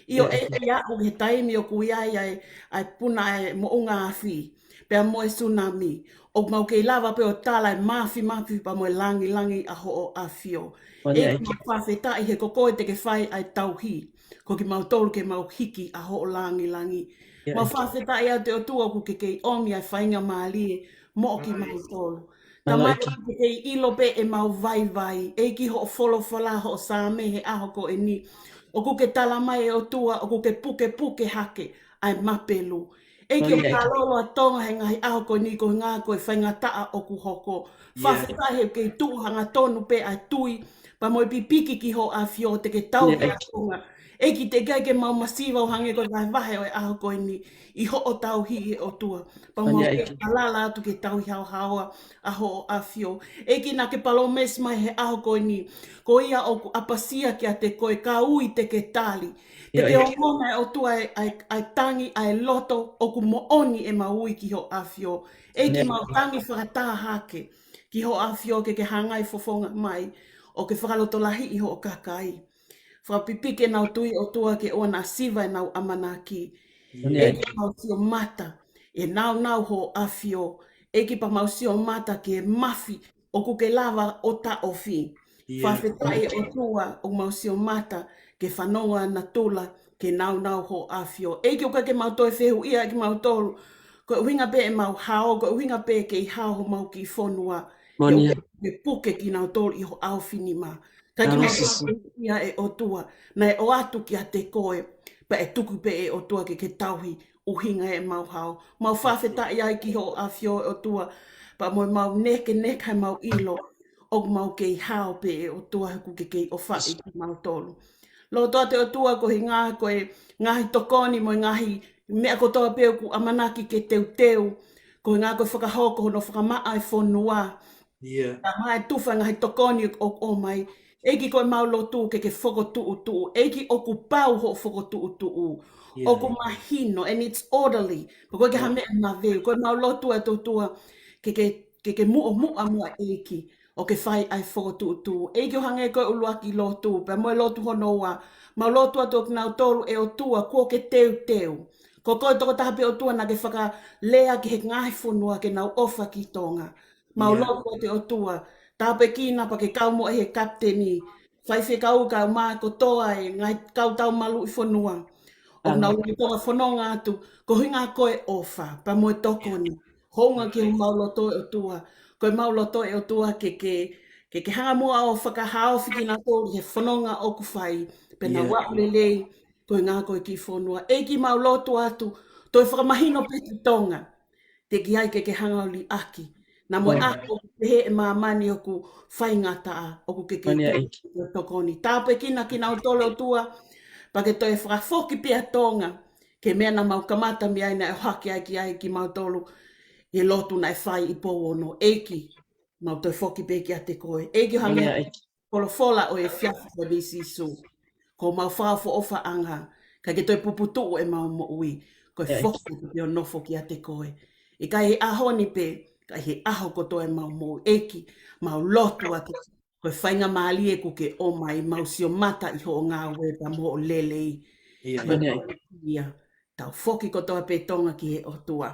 ʻIo, ʻEiki, ʻoku ʻi he taimi ʻoku ʻi ai ʻa e, ʻa e puna ʻa e moʻunga afi, pea mo e tsunami, ʻoku mau kei lava pē ʻo tala e māfimafi pea mo e langilangi ʻa hoʻo ʻAfio. ʻEiki, mau fakafetaʻi he ko koe te ke fai ʻa e tauhi, ko kimautolu ke mau hiki ʻa hoʻo langilangi. Mau fakafetaʻi atu ʻe ʻOtua ʻoku ke kei ʻomi ʻa e faingamālie moʻo kimautolu. Tamai, ʻoku ke kei ʻilo pē ʻemau vaivai, ʻEiki, hoʻo folofola, hoʻo Saame he ʻaho ko eni. ʻOku ke tala mai ʻe ʻOtua, ʻoku ke pukepuke hake ʻa e mapelu. ʻEiki, ʻoku mālōlō ʻa Tonga he ngaahi ʻaho ko eni koeʻuhi ko e faingataʻa ʻoku hoko. Fakafetaʻi he kei tuʻu hangatonu pē ʻa e tui, pea mo e pipiki ki hoʻo ʻAfio te ke tauhi ʻa Tonga. ʻEiki, teʻeki ai ke mau masiva ʻo hangē ko e vahevahe ʻo e ʻaho ko eni ʻi hoʻo tauhi ʻe ʻOtua. Pea mau kei falala atu ke tauhi haohaoa ʻa hoʻo ʻAfio. ʻEiki, naʻa ke palōmesi mai he ʻaho ko eni, ko ia ʻoku ʻapasia kiate koe ka ui te ke tali. Te ke ongona ʻe ʻOtua ʻa e, ʻa e, ʻa e tangi ʻa e loto ʻoku moʻoni ʻemau ui ki hoʻo ʻAfio. ʻEiki, mau tangi fakataha hake ki hoʻo ʻAfio ke ke hangai fofonga mai ʻo ke fakalotolahiʻi hoʻo kakai. Fakapipiki ʻenau tui ʻOtua ke ʻoua naʻa siva ʻenau ʻamanaki. ʻEiki, mau sio mata ʻi he nāunau hoʻo ʻAfio. ʻEiki, pea mau sio mata ki he mafi ʻoku ke lava ʻo taʻofi. Fakafetaʻi ʻOtua ʻoku mau sio mata ke fanongo ʻa natula ki he nāunau hoʻo ʻAfio. ʻEiki, ʻoku ʻikai ke mau toe fehuʻia ʻe kimautolu Ko e ʻuhinga pē ʻemau hao, ko e ʻuhinga pē kei hao homau kiʻi fonua. He ʻoku ke puke kinautolu ʻi ho ʻaofinima. Ka kinautolu ia ʻe ʻOtua, naʻe ʻoatu kiate koe, pea ʻe tuku pē ʻe ʻOtua ke ke tauhi ʻuhinga ʻemau hao. Mau fakafetaʻi ai ki hoʻo ʻAfio ʻe ʻOtua, pea mo ʻemau nekeneka ʻemau ʻilo, ʻoku mau kei hao pē ʻe ʻOtua he ʻoku ke kei ʻofaʻi kimautolu. Loto atu ʻe ʻOtua koeʻuhinga ko e ngaahi tokoni mo e ngaahi meʻa kotoa pē ʻoku ʻamanaki ke teuteu, koeʻuhinga ko e fakahoko hono fakamaʻa e fonua. Ka mai tufa ngaahi tokoni ʻoku ʻomai. ʻEiki ko ʻemau lotu ke ke fokotuʻutuʻu. ʻEiki ʻoku pau hoʻo fokotuʻutuʻu. ʻOku mahino, and it's orderly. Pea ko e ke ha meʻa maveu. Ko ʻemau lotu ʻe ʻOtua ke ke, ke ke muʻomuʻa muʻa ʻEiki. ʻO ke fai ai fokotuʻutuʻu. ʻEiki ʻo hangē ko e ʻuluaki lotu, pea mo e lotu hono ua. Mau lotu atu ʻo kinautolu ʻe ʻOtua, kuo ke teuteu. Ko koe tokotaha pē ʻOtua naʻa ke fakalea ki he ngaahi fonua ke nau ʻofa ki Tonga. Mau lotu atu ʻe ʻOtua, tāpuekina pea ke kau mo e he kapiteni. Faifekau kau mai kotoa e ngaahi kau tau maluʻi fonua. ʻO nau ngi tonga fononga atu, koeʻuhinga ko e ʻofa, pea mo e tokoni. Hounga ki homau loto ʻe ʻOtua. Ko ʻemau loto ʻe ʻOtua ke ke, ke ke hanga muʻa ʻo fakahaofi kinautolu he fononga ʻoku fai. Pea nau aʻu lelei, koeʻuhinga ko e kiʻi fonua. ʻEiki mau lotu atu, toe fakamahino pē ki Tonga. Teʻeki ai ke ke hanga ʻo liʻaki. Naʻa mo e ako ʻoku pehē ʻe māmani ʻoku faingataʻa, ʻoku ke ke tokoni. Tāpuekina kinautolu ʻe ʻOtua, pea ke toe fakafoki pē ʻa Tonga. Ke meʻa naʻa mau kamata mei ai naʻe ʻohake ai ki ai kimautolu. ʻI he lotu naʻe fai ʻi Pouono ʻEiki. Mau toe foki pē kiate koe. ʻEiki ʻo hangē folofola ʻo e efiafi ko eni Sīsū. Ko homau fakaʻofoʻofaʻanga. Ka ke toe puputuʻu ʻemau moʻui. Ko e foki pē ʻo nofo kiate koe. ʻIkai he ʻaho ni pē, ka he ʻaho kotoa ʻemau moʻui ʻEiki. Mau lotu atu. Ko e faingamālie ʻoku ke ʻomai, mau sio mata ʻi hoʻo ngāue pea mo hoʻo lelei. Ia. Tau foki kotoa pē Tonga ki he ʻOtua.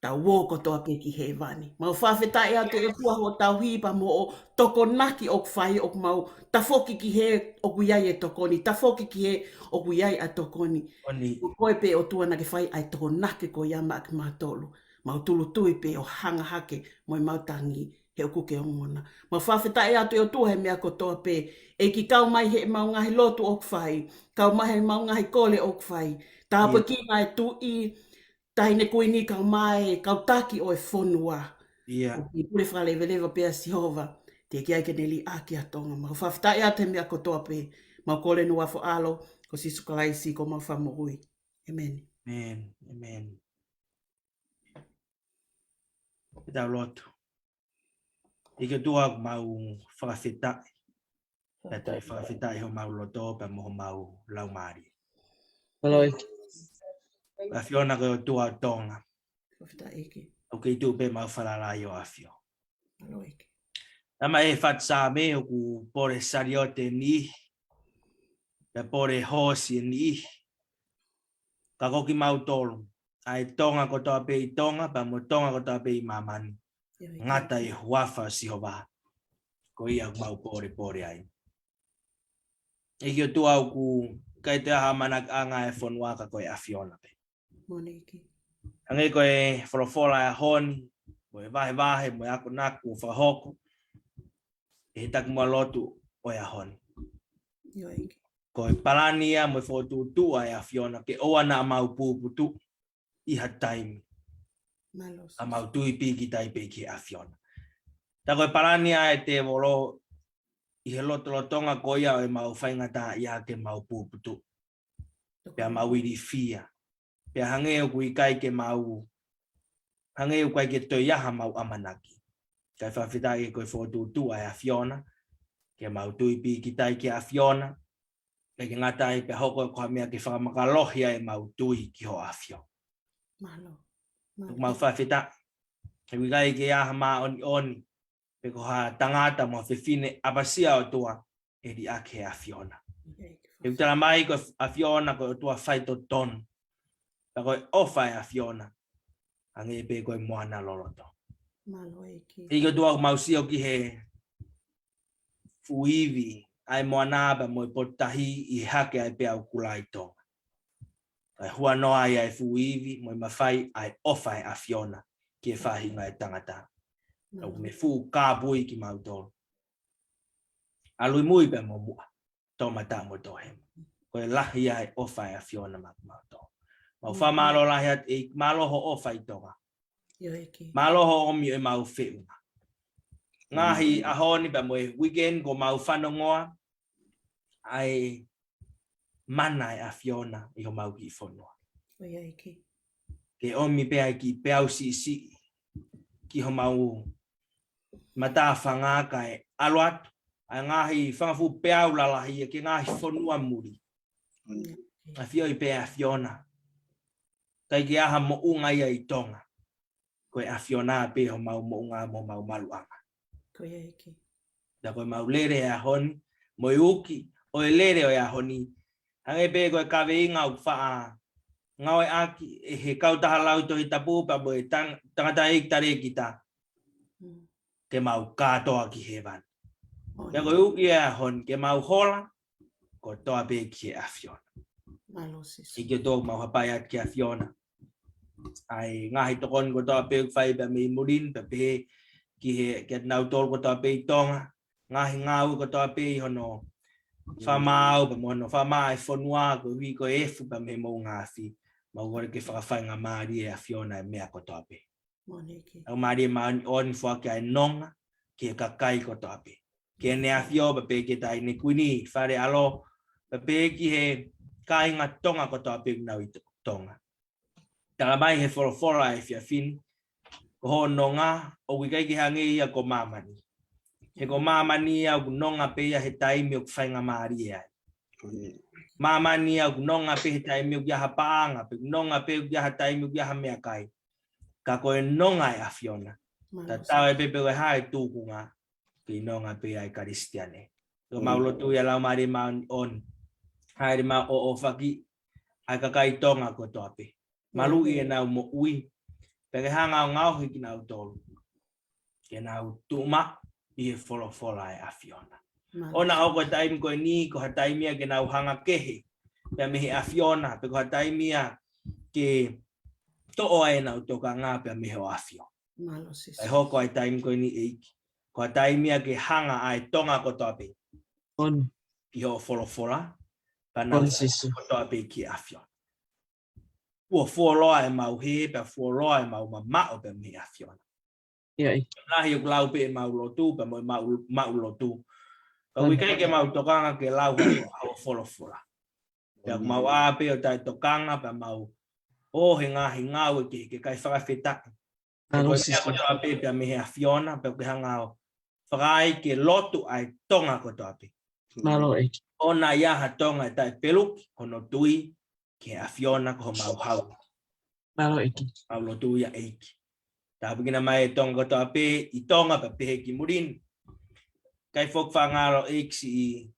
Tau ō kotoa pē ki hēvani. Mau fakafetaʻi atu ʻe ʻOtua hoʻo tauhi pea mo hoʻo tokonaki ʻoku fai ʻoku mau tafoki ki hē ʻoku ʻi ai e tokoni. Tafoki ki hē ʻoku ʻi ai ʻa e tokoni. Ko koe pē ʻOtua naʻa ke fai ʻa e tokonaki ko ia maʻa kimautolu. Mau tūʻulutui pē ʻo hanga hake mo ʻemau tangi he ʻoku ke ongona. Mau fakafetaʻi atu ʻe ʻOtua he meʻa kotoa pē. ʻEiki kau mai heʻemau ngaahi lotu ʻoku fai. Kau mai heʻemau ngaahi kole ʻoku fai. Tāpuekina e tuʻi, taʻahine kuini kau mai, kau taki ʻo e fonua. ʻOku ke pule fakaleveleva pē ʻa Sihova. Teʻeki ai ke ne liʻaki ʻa Tonga. Mau fakafetaʻi atu he meʻa kotoa pē. Mau kole ʻi he huafa ʻo ho ʻAlo, ko Sīsū Kalaisi ko homau Fakamoʻui. ʻĒmeni. Ke tau lotu. ʻEiki ʻOtua ʻoku mau fakafetaʻi. Pea toe fakafetaʻi homau loto pea mo homau laumālie. ʻAfiona ko e ʻOtua ʻo Tonga. ʻOku kei tuʻu pē ʻemau falala ʻi ho ʻAfio. Tama e fatu Saame ʻoku pole saliote ʻe niʻihi. Pea pole hoosi ʻe niʻihi. Ka ko kimautolu, ʻa e Tonga kotoa pē ʻi Tonga, pea mo Tonga kotoa pē ʻi māmani. Ngata ʻi he huafa ʻo Sihova. Ko ia ʻoku mau polepole ai. ʻEiki ʻOtua ʻoku ʻikai toe ʻi ai ha ʻamanakiʻanga ʻa e fonua ka ko e ʻAfiona pē. Hangē ko e folofola ʻo e ʻaho ni, mo e vahevahe, mo e akonaki kuo fakahoko ʻe he takimuʻa lotu ʻo e ʻaho ni. Ko e palani ia mo e fokotuʻutuʻu ʻa e ʻAfiona ke ʻoua naʻa mau puputuʻu ʻi ha taimi. ʻA mau tui pīkitai pē ki he ʻAfiona. Tā ko e palani ʻa e tēvolo ʻi he lotolotonga ko ia ʻo ʻemau faingataʻaʻia ke mau puputuʻu. Pea mau ilifia. Pea hangē ʻoku ʻikai ke mau, hangē ʻoku ʻikai ke toe ʻi ai ha mau ʻamanaki. Kae fakafetaʻi ko e fokotuʻutuʻu ʻa e ʻAfiona, ke mau tui pīkitai ki he ʻAfiona, ʻikai ke ngata ai pea hoko ko ha meʻa ke fakamakalohi ai ʻemau tui ki ho ʻAfio. ʻOku mau fakafetaʻi, he ʻoku ʻikai ke ʻi ai ha māʻoniʻoni, pe ko ha tangata mo ha fefine ʻapasia ʻOtua ʻe liʻaki he ʻAfiona. He ʻoku tala mai ko e ʻAfiona ko e ʻOtua faitotonu. Pea ko e ʻofa ʻa e ʻAfiona, hangē pē ko e moana loloto. ʻEiki ʻOtua ʻoku mau sio ki he fuʻu ivi ʻa e moana pea mo e potu tahi ʻi he hake ʻa e peau kula ʻi Tonga. Kae huanoa ai ʻa e fuʻu ivi mo e mafai ʻa e ʻofa ʻa e ʻAfiona ki he faʻahinga ʻo e tangata. Ka ʻoku ne fuʻu kāpui kimautolu. ʻAlu ʻi mui pea mo muʻa, toʻomataʻu mo toʻohema. Ko e lahi ʻa e ʻofa ʻa e ʻAfiona maʻa kimautolu. Mau fakamālō lahi atu ʻEiki, mālō hoʻo ʻofa ʻi Tonga. Mālō hoʻo ʻomi ʻemau feʻunga. Ngaahi ʻaho ni pea mo e weekend kuo mau fanongoa ʻa e mana ʻa e ʻAfiona ʻi homau kiʻi fonua. Ke ʻomi pē ʻa e kiʻi peau siʻisiʻi ki homau matāfanga kae ʻalu atu ʻa e ngaahi fanga fuʻu peau lalahi ia ki he ngaahi fonua muli. ʻAfioʻi pē ʻa e ʻAfiona. ʻIkai ke ʻi ai ha moʻunga ia ʻi Tonga. Ko e ʻAfiona pē homau moʻunga mo homau maluʻanga. Ko ia ʻEiki. Pea ko ʻemau lele he ʻaho ni, mo e uki ʻo e lele ʻo e ʻaho ni, hangē pē ko e kaveinga ʻoku faʻa ngāueʻaki ʻe he kautaha lau Tohi Tapu pea mo e tang-, tangataʻeiki talēkita. Ke mau kātoa ki hēvani. Pea ko e uki ʻo e ʻaho ni, ke mau hola kotoa pē ki he ʻAfiona. ʻEiki ʻoku mau hapai atu ki he ʻAfiona ʻa e ngaahi tokoni kotoa pē ʻoku fai pea mei muli ni, pea pehē ki he, kiate kinautolu kotoa pē ʻi Tonga, ngaahi ngāue kotoa pē ʻi hono fakamaau pea mo hono fakamaau ʻa e fonua, koeʻuhi ko e efu pea mei he moʻunga afi. Mau kole ke fakafaingamālie ʻe he ʻAfiona ʻa e meʻa kotoa pē. Laumālie Māʻoniʻoni, foaki ʻa e nonga ki he kakai kotoa pē. Ki Heʻene ʻAfio pea pehē ki he Taʻahine Kuini, Fale ʻAlo, pea pehē ki he kāinga Tonga kotoa pē ʻoku nau ʻi To-, Tonga. Tala mai he folofola ʻa e efiafi ni, ko hoʻo nonga ʻoku ʻikai ke hangē ia ko māmani. He ko māmani ia ʻoku nonga pē ia he taimi ʻoku faingamālie ai. Māmani ia ʻoku nonga pē he taimi ʻoku ʻi ai ha paʻanga, pe ʻoku nonga pē ʻoku ʻi ai ha taimi ʻoku ʻi ai ha meʻakai. Ka ko e nonga ʻa e ʻAfiona, tatau ai pē pe ko e hā e tūkunga, ke nonga pē ʻa e Kalisitiane. Ko ʻemau lotu ia Laumālie Māʻoniʻoni, hāʻele mai ʻo ʻohake ʻa e kakai Tonga kotoa pē. Maluʻi ʻenau moʻui, pea ke hanga ʻo ngaohi kinautolu ke nau tuʻu maʻu ʻi he folofola ʻa e ʻAfiona. ʻOua naʻa hoko e taimi ko eni ko ha taimi ia ke nau hanga kehe pea mei he ʻAfiona, pe ko ha taimi ia ke toʻo ai ʻenau tokanga pea mei hoʻo ʻAfio. Kae hoko ʻa e taimi ko eni ʻEiki ko ha taimi ia ke hanga ʻa e Tonga kotoa pē ki hoʻo folofola, pea nau kotoa pē ki he ʻAfiona. Kuo fuoloa ʻemau hē, pea fuoloa ʻemau mamaʻo pea mei he ʻAfiona. Lahi ʻoku lau pē ʻemau lotu, pea mo ʻemau, mau lotu. Ka ʻoku ʻikai ke mau tokanga ke lau hoʻo, hoʻo folofola. Pea ʻoku mau ʻā pē ʻo taʻetokanga, pea mau ō he ngaahi ngāue ke, ke ʻikai fakafetaʻi. He ko e meʻa kotoa pē pea mei he ʻAfiona, pea ʻoku ke hanga ʻo fakaai ke lotu ʻa e Tonga kotoa pē. ʻOua naʻa ʻi ai ha Tonga ʻe taʻepeluki hono tui ki he ʻAfiona ko homau hau. Mau lotu ia ʻEiki. Tāpuekina mai e Tonga kotoa pē ʻi Tonga pea pehē ki muli ni. ʻIkai foki faʻa ngalo ʻEiki siʻi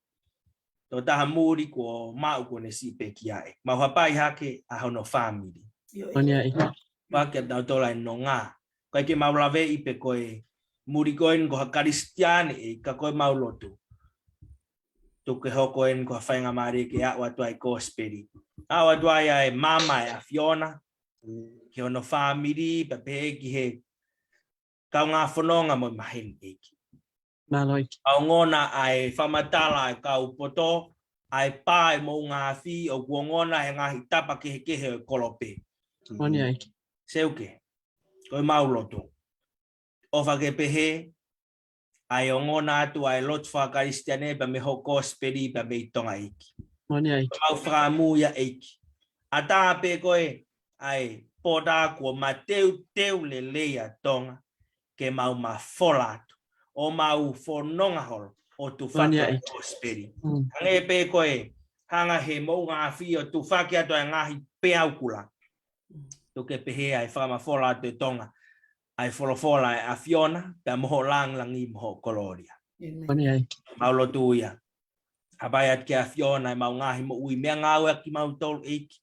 tokotaha muli kuo maʻu kuo ne siʻi pekia ē. Mau hapai hake ʻa hono fāmili. Pea ke tau tola e nonga. ʻIkai ke mau laveʻi pe ko e muli ko eni ko ha Kalisitiane ʻEiki, ka ko ʻemau lotu. Tuku ke hoko eni ko ha faingamālie ke aʻu atu ai e kosipeli. Aʻu atu ai ʻa e maama ʻa e ʻAfiona ki hono fāmili, pea pehē ki he kaungā fononga mo e maheni ʻEiki. Ongona ʻa e fakamatala ʻa e kau poto, ʻa e pā ʻo e moʻunga afi, ʻoku ongona he ngaahi tapa kehekehe ʻo e kolope. Seuke, ko ʻemau lotu. ʻOfa ke pehē, ʻa e ongona atu ʻa e lotu faka-Kalisitiane pea mei hoʻo kosipeli pea mei Tonga ʻEiki. Mau fakaʻamu ia ʻEiki. ʻAtā pē ko e, ʻa e pota kuo mateuteu lelei ʻa Tonga, ke mau mafola atu. ʻO mau fononga holo, ʻo tufaki ʻa e kosipeli. Hangē pē ko e, hanga he moʻunga afi ʻo tufaki atu ʻa e ngaahi peau kula. Tuku ke pehē ʻa e fakamafola atu ʻe Tonga ʻa e folofola ʻa e ʻAfiona, pea mo hoʻo langilangi mo hoʻo kolōlia. Mau lotu ia. Hapai atu ki he ʻAfiona ʻemau ngaahi moʻui, meʻangāue ʻa kimautolu ʻEiki.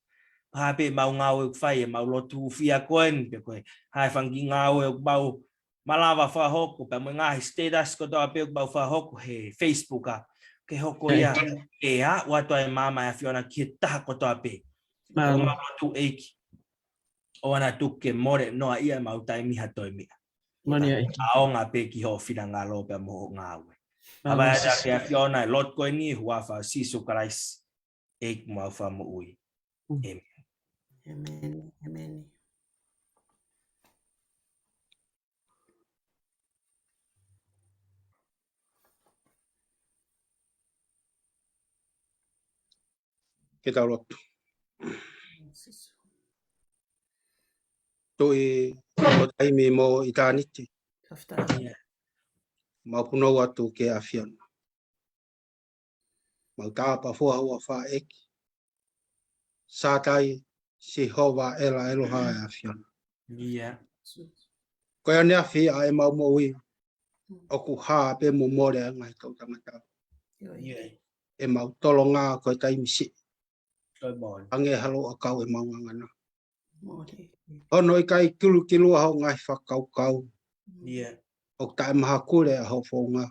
Pea pē ʻemau ngāue ʻoku fai, ʻemau lotu hūfia ko eni, pe ko e hā e fanga kiʻi ngāue ʻoku mau malava fakahoko, pea mo e ngaahi status kotoa pē ʻoku mau fakahoko he Facebook ʻa. Ke hoko ia, ke aʻu atu ʻa e maama ʻa e ʻAfiona ki he taha kotoa pē. Mālō. ʻOku mau lotu ʻEiki, ʻoua naʻa tuku ke mole noa ia ʻemau taimi ha toe meʻa. Mālō ʻEiki. ʻAonga pē ki hoʻo finangalo pea mo hoʻo ngāue. Mālō. Pea ke ʻafio ʻa e lotu ko eni ʻi he huafa ʻo Sīsū Kalaisi, ʻEiki mo homau Fakamoʻui. ʻĒmeni. ʻĒmeni. ʻĒmeni. Ke tau lotu. Tuʻi ʻo taimi mo ʻitāniti. Mau punou atu ki he ʻAfiona. Mau tāpuaki ho huafa ʻEiki. Sātai, Sihova, ʻEla, ʻEloha, ʻe ʻAfiona. Ko ia ne afi ʻa ʻemau moʻui, ʻoku hā pē mo mole ʻa e ngaahi toʻutangata. ʻEmau tolonga ko e taimi siʻi. Hangē ha louʻakau ʻemau ngangana. Hono ʻikai kilukilua ho ngaahi fakakaukau. ʻOku taʻemahakule ʻa ho founga.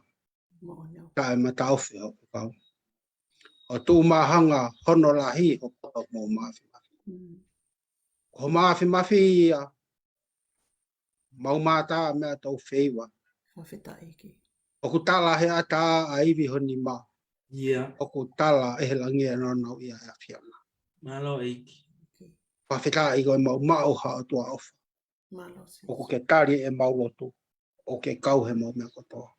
Taʻemataʻofi ho kau. ʻO tuʻu māhanga hono lahi ho poto mo māfimafi. Ho māfimafi ia, mau mātā meʻa tau feiva. ʻOku tala he ʻatā ʻa e ivi ho nima. ʻOku tala ʻe he langi ʻa e nonouʻia ʻa e ʻAfiona. Mālō ʻEiki. Fakafetaʻi ko e mau maʻu ha ʻOtua ʻofa. ʻOku ke tali ʻemau lotu. ʻOku ke kau he mau meʻa kotoa.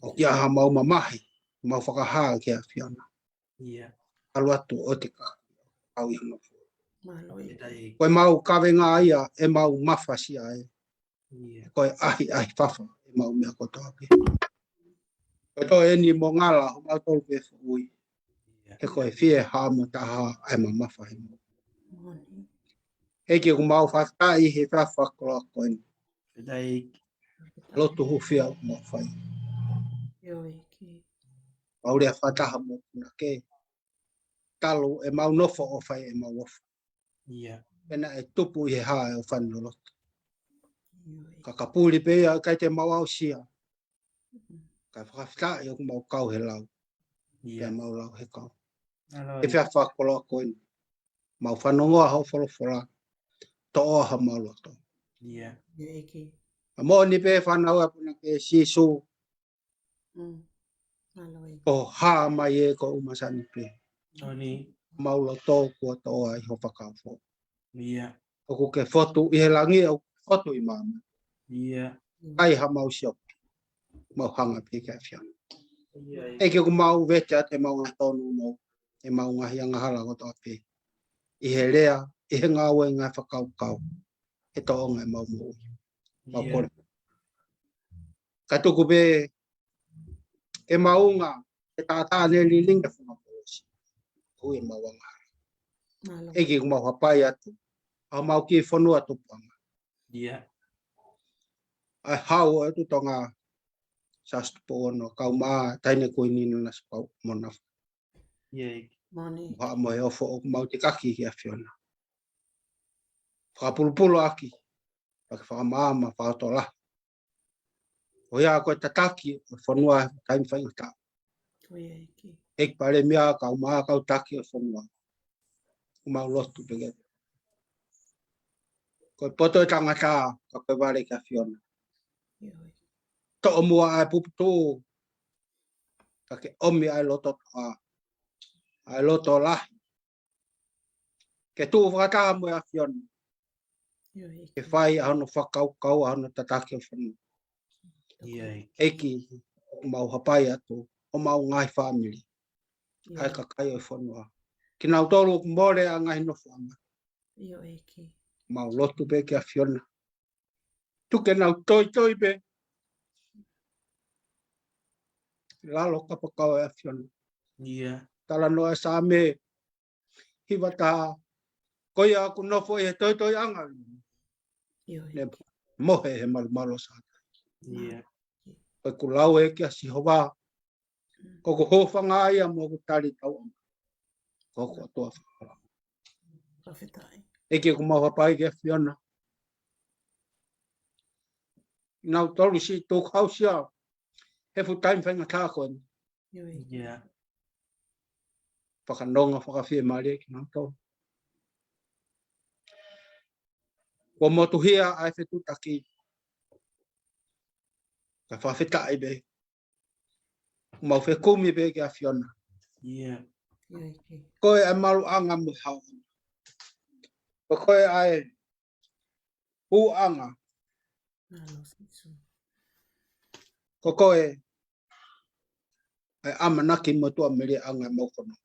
ʻOku ʻi ai ha mau mamahi, mau fakahā ki he ʻAfiona. ʻAlu atu ʻo te ka, kau ʻi hono fua. Ko e mau kavenga ia, ʻemau mafasia ē. Ko e ʻahiʻahi fafa, ʻemau meʻa kotoa pē. Ko e toe eni mo ngala, homau tolu pē foʻui. He ko e fie hā mo taha, ʻa e mamafa he mau. ʻEiki ʻoku mau fakataʻi he fakakoloa ko eni. Lotu hūfia ʻoku mau fai. Mau lea fakataha mo punake. Talu ʻemau nofo ʻo fai ʻemau ʻofa. Pea naʻe tupu ʻi he hā ʻa e ʻofa ni loloto. Ka kapuli pē ia ʻikai te mau aʻusia. Ka fakafetaʻi ʻoku mau kau he lau. Pea mau lau he kau. He fie fakakoloa ko eni. Mau fanongoa ho folofola. Toʻo ʻa homau loto. ʻA moʻoni pē fanau ʻa punake Sīsū. ʻO hā mai ē ko e ʻumasani pē. Mau loto kuo toʻo ai ho fakafo. ʻOku ke fotu ʻi he langi, ʻoku ke fotu ʻi māmani. ʻAi ha mau sioki. Mau hanga pē ki he ʻAfiona. ʻEiki ʻoku mau vete atu ʻemau ngaahi tōnounou. ʻEmau ngaahi angahala kotoa pē. ʻI he lea, ʻi he ngāue ngaahi fakakaukau. He toʻonga ʻemau moʻui. Mau kole. Ka tuku pē ke maunga, ke tātā ne lilingi ʻa e funga molosi. Hui ʻemau angahala. ʻEiki ʻoku mau hapai atu. ʻA mau ki fonua tupuʻanga. ʻA e hau ʻo e ʻOtu Tonga Siaosi Tupou Ono, kau mai taʻahine kuini Nanasipauʻu Monafa. Mo ha mo e ofo ʻoku mau tikaki ki he ʻAfiona. Fakapulupulu ʻaki, pea ke fakamaama, fakatolahi. ʻO ia ko e tataki ʻo e fonua taimi faingataʻa. ʻEiki Palēmia kau mai kau taki ʻo e fonua. ʻOku mau lotu pē ke. Ko e poto ʻo e tangata, ka ko e vale ki he ʻAfiona. Toʻo muʻa ʻa e puputuʻu, ka ke ʻomi ʻa e loto toʻa, ʻa e loto lahi. Ke tuʻu fakataha mo e ʻAfiona. Ke fai ʻa hono fakakaukau, ʻa hono tataki ʻo e fonua. ʻEiki, ʻoku mau hapai atu, ʻo mau ngaahi fāmili. ʻA e kakai ʻo e fonua. Kinautolu ʻoku mole ʻa e ngaahi nofoʻanga. Mau lotu pē ki he ʻAfiona. Tuku ke nau toitoi pē. Lalo kapakau ʻa e ʻAfiona. Talanoa ʻa e Saame hiva taha. Ko ia ʻoku nofo ʻi he toitoiʻanga. Ne mohe he malumalu ʻo Sātai. Ko ʻeku lau ē kia Sihova. Ko hoku hūfanga ia mo hoku tali tauʻanga. Ko hoku ʻOtua fakapalopalema. ʻEiki ʻoku mau hapai ki he ʻAfiona. Nautolu siʻi tō kausia. He fuʻu taimi faingataʻa ko eni. ʻIo, ʻEiki. fakanonga fakafiemālie kinautolu. Kuo motuhia ʻa e fetuʻutaki. Ka fakafetaʻi pē. Mau fekumi pē ki he ʻAfiona. Ko koe ʻa e maluʻanga mo e haʻofanga. Ko koe ʻa e puʻanga. Ko koe ʻa e ʻamanaki mo e tuʻamelie ʻanga ʻemau fononga.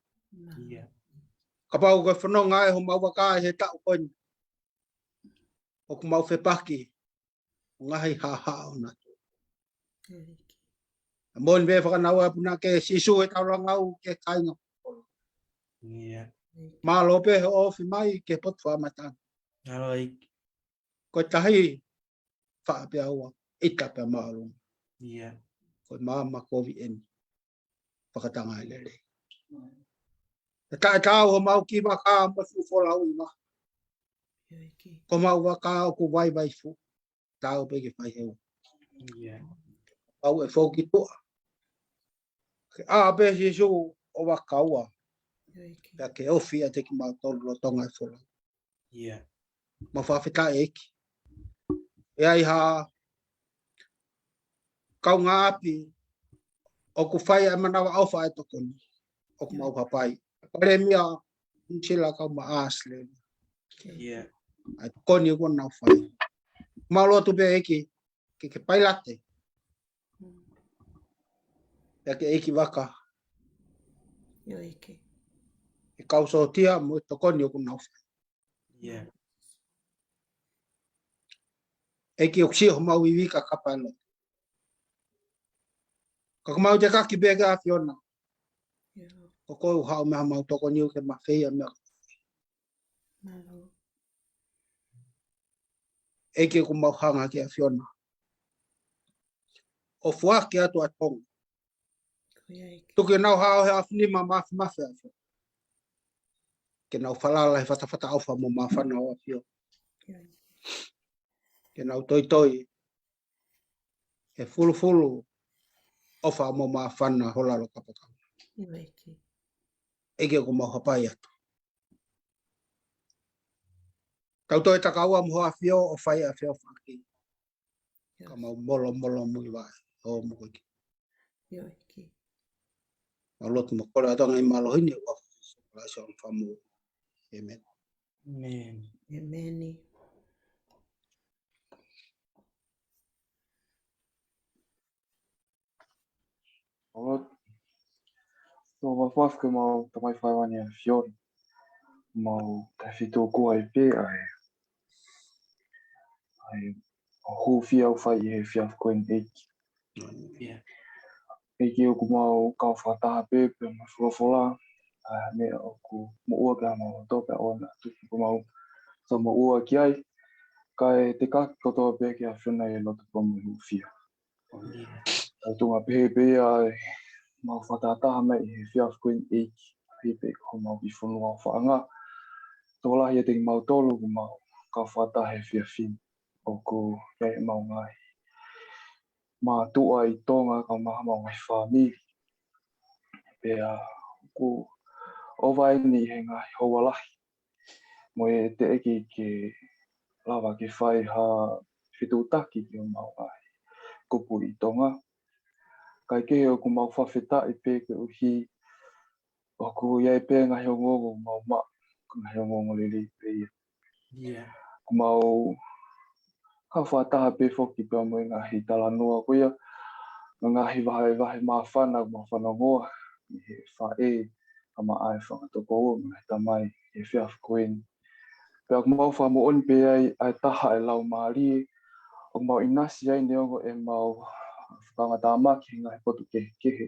Kapau ko e fononga ʻa homau vaka ʻi he taʻu ko eni, ʻoku mau fepaki ʻo ngaahi haʻahaʻa ʻo natu. ʻA moʻoni pē fakanau ʻa e punake Sīsū ʻe taulanga au ke kainga. Mālō pē he ofi mai ke potu fakamatanga. Ko e tahi faʻa pea ua, ʻita pea māʻolunga. Ko e maama kovi eni. Fakatanga e lelei. ʻE taʻe tau homau kiʻi vaka mo e fuʻu folau ʻi maha. Ko homau vaka ʻoku vaivai fuʻu. Tau pē ke fai heu. Pau ʻe fou ki tuʻa. Ke ʻā pē Sīsū ʻo vaka ua. Pea ke ofi ʻiate kimautolu lolotonga e folau. Mau fakafetaʻi ʻEiki. ʻE ai ha kaungāʻapi ʻoku fai ʻa e manavaʻofa ʻa e tokoni. ʻOku mau hapai. Palēmia Nuʻusila kau ma Australia. ʻA e tokoni ʻoku nau fai. Mau lotu pē ʻEiki, ke ke pailate. Pea ke ʻEiki vaka. ʻE kau sōtia mo e tokoni ʻoku nau fai. ʻEiki ʻoku sio homau ivi ka kapalo. Ka ʻoku mau tekaki pē ki he ʻAfiona. Ko koe ʻoku haʻu mei homau tokoni ʻoku ke mafeia meʻa. ʻEiki ʻoku mau hanga ki he ʻAfiona. ʻO foaki atu ʻa Tonga. Tuku ke nau hao he afinima mafimafi ʻAfiona. Ke nau falala he fatafata ʻofa mo māfana ʻo ʻAfiona. Ke nau toitoi he fulufulu ʻofa mo māfana ho lalo kapakau. ʻEiki ʻoku mau hapai atu. Tau toe takaua mo ho ʻAfio ʻo fai ʻa e feʻofaʻaki. Ka mau molomolo muivaʻe ʻo mukuiki. Mau lotu mo kole atu ʻa e ngaahi mālohi ni ʻi he huafa ʻo Sīsū Kalaisi ʻa e ʻOtua mo e ʻEiki. ʻĒmeni. All right. So, mafafi ke mau tamai fai wani ʻa Fiona. Mau tafi tō kua i pē ai. Ai, ʻo hūfia ʻo fai ʻi he fiafu ko eni ʻEiki. ʻEiki ʻoku mau kau fakataha pē, pea mo e folofola. ʻA e meʻa ʻoku moʻua pea mau loto pea ʻoua naʻa tuku ʻoku mau sa moʻua ki ai. Kae tekaki kotoa pē ki he ʻAfiona ʻi he loto pea mo e hūfia. Tau tuʻunga pehē pē ia ʻe mau fakataha mai ʻi he fiafu ko eni ʻEiki. Pehē pē ko homau kiʻi fonua ʻofaʻanga. Tokolahi ʻiate kimautolu ʻoku mau kau fakataha he fiefia. ʻOku ʻi ai ʻemau ngaahi mātuʻa ʻi Tonga kae ʻumaʻā homau ngaahi fāmili. Pea ʻoku ʻova eni he ngaahi houa lahi. Mo e teʻeki ke lava ke fai ha fetuʻutaki ki homau ngaahi kupu ʻi Tonga. Kae kehe ʻoku mau fakafetaʻi pē koeʻuhi ʻoku ʻi ai pē ngaahi ongoongo mau maʻu, ngaahi ongoongo lelei pē ia. ʻOku mau kau fakataha pē foki pea mo e ngaahi talanoa ko ia, ngaahi vahevahe māfana, māfana ngoa, ʻi he faʻē, kau maʻa e fanga tokoua, mo e tamai, ʻi he fiafu ko eni. Pea ʻoku mau fakamoʻoni pē ai, ʻa e taha ʻa e Laumālie, ʻoku mau ʻinasi ai neongo ʻemau fakaangatāmaki he ngaahi potu kehekehe,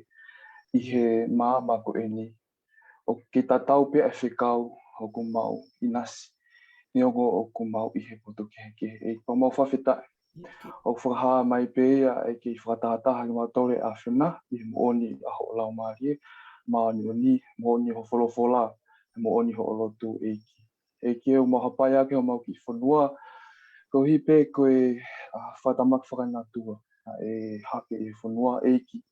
ʻi he maama ko eni. ʻOku tatau pē ʻa e fekau ʻoku mau ʻinasi. Neongo ʻoku mau ʻi he potu kehekehe. ʻEiki pea mau fakafetaʻi. ʻOku fakahā mai pē ia ʻa e kei fakatahataha kimautolu ʻe he ʻAfiona, ʻi he moʻoni ʻa hoʻo Laumālie, māʻoniʻoni, moʻoni ho folofola, moʻoni hoʻo lotu ʻEiki. ʻEiki ʻoku mau hapai ʻaki homau kiʻi fonua, koeʻuhi pē ko e, ʻa, fakatamaki fakaenatula, ʻa e hake ʻi he fonua ʻEiki.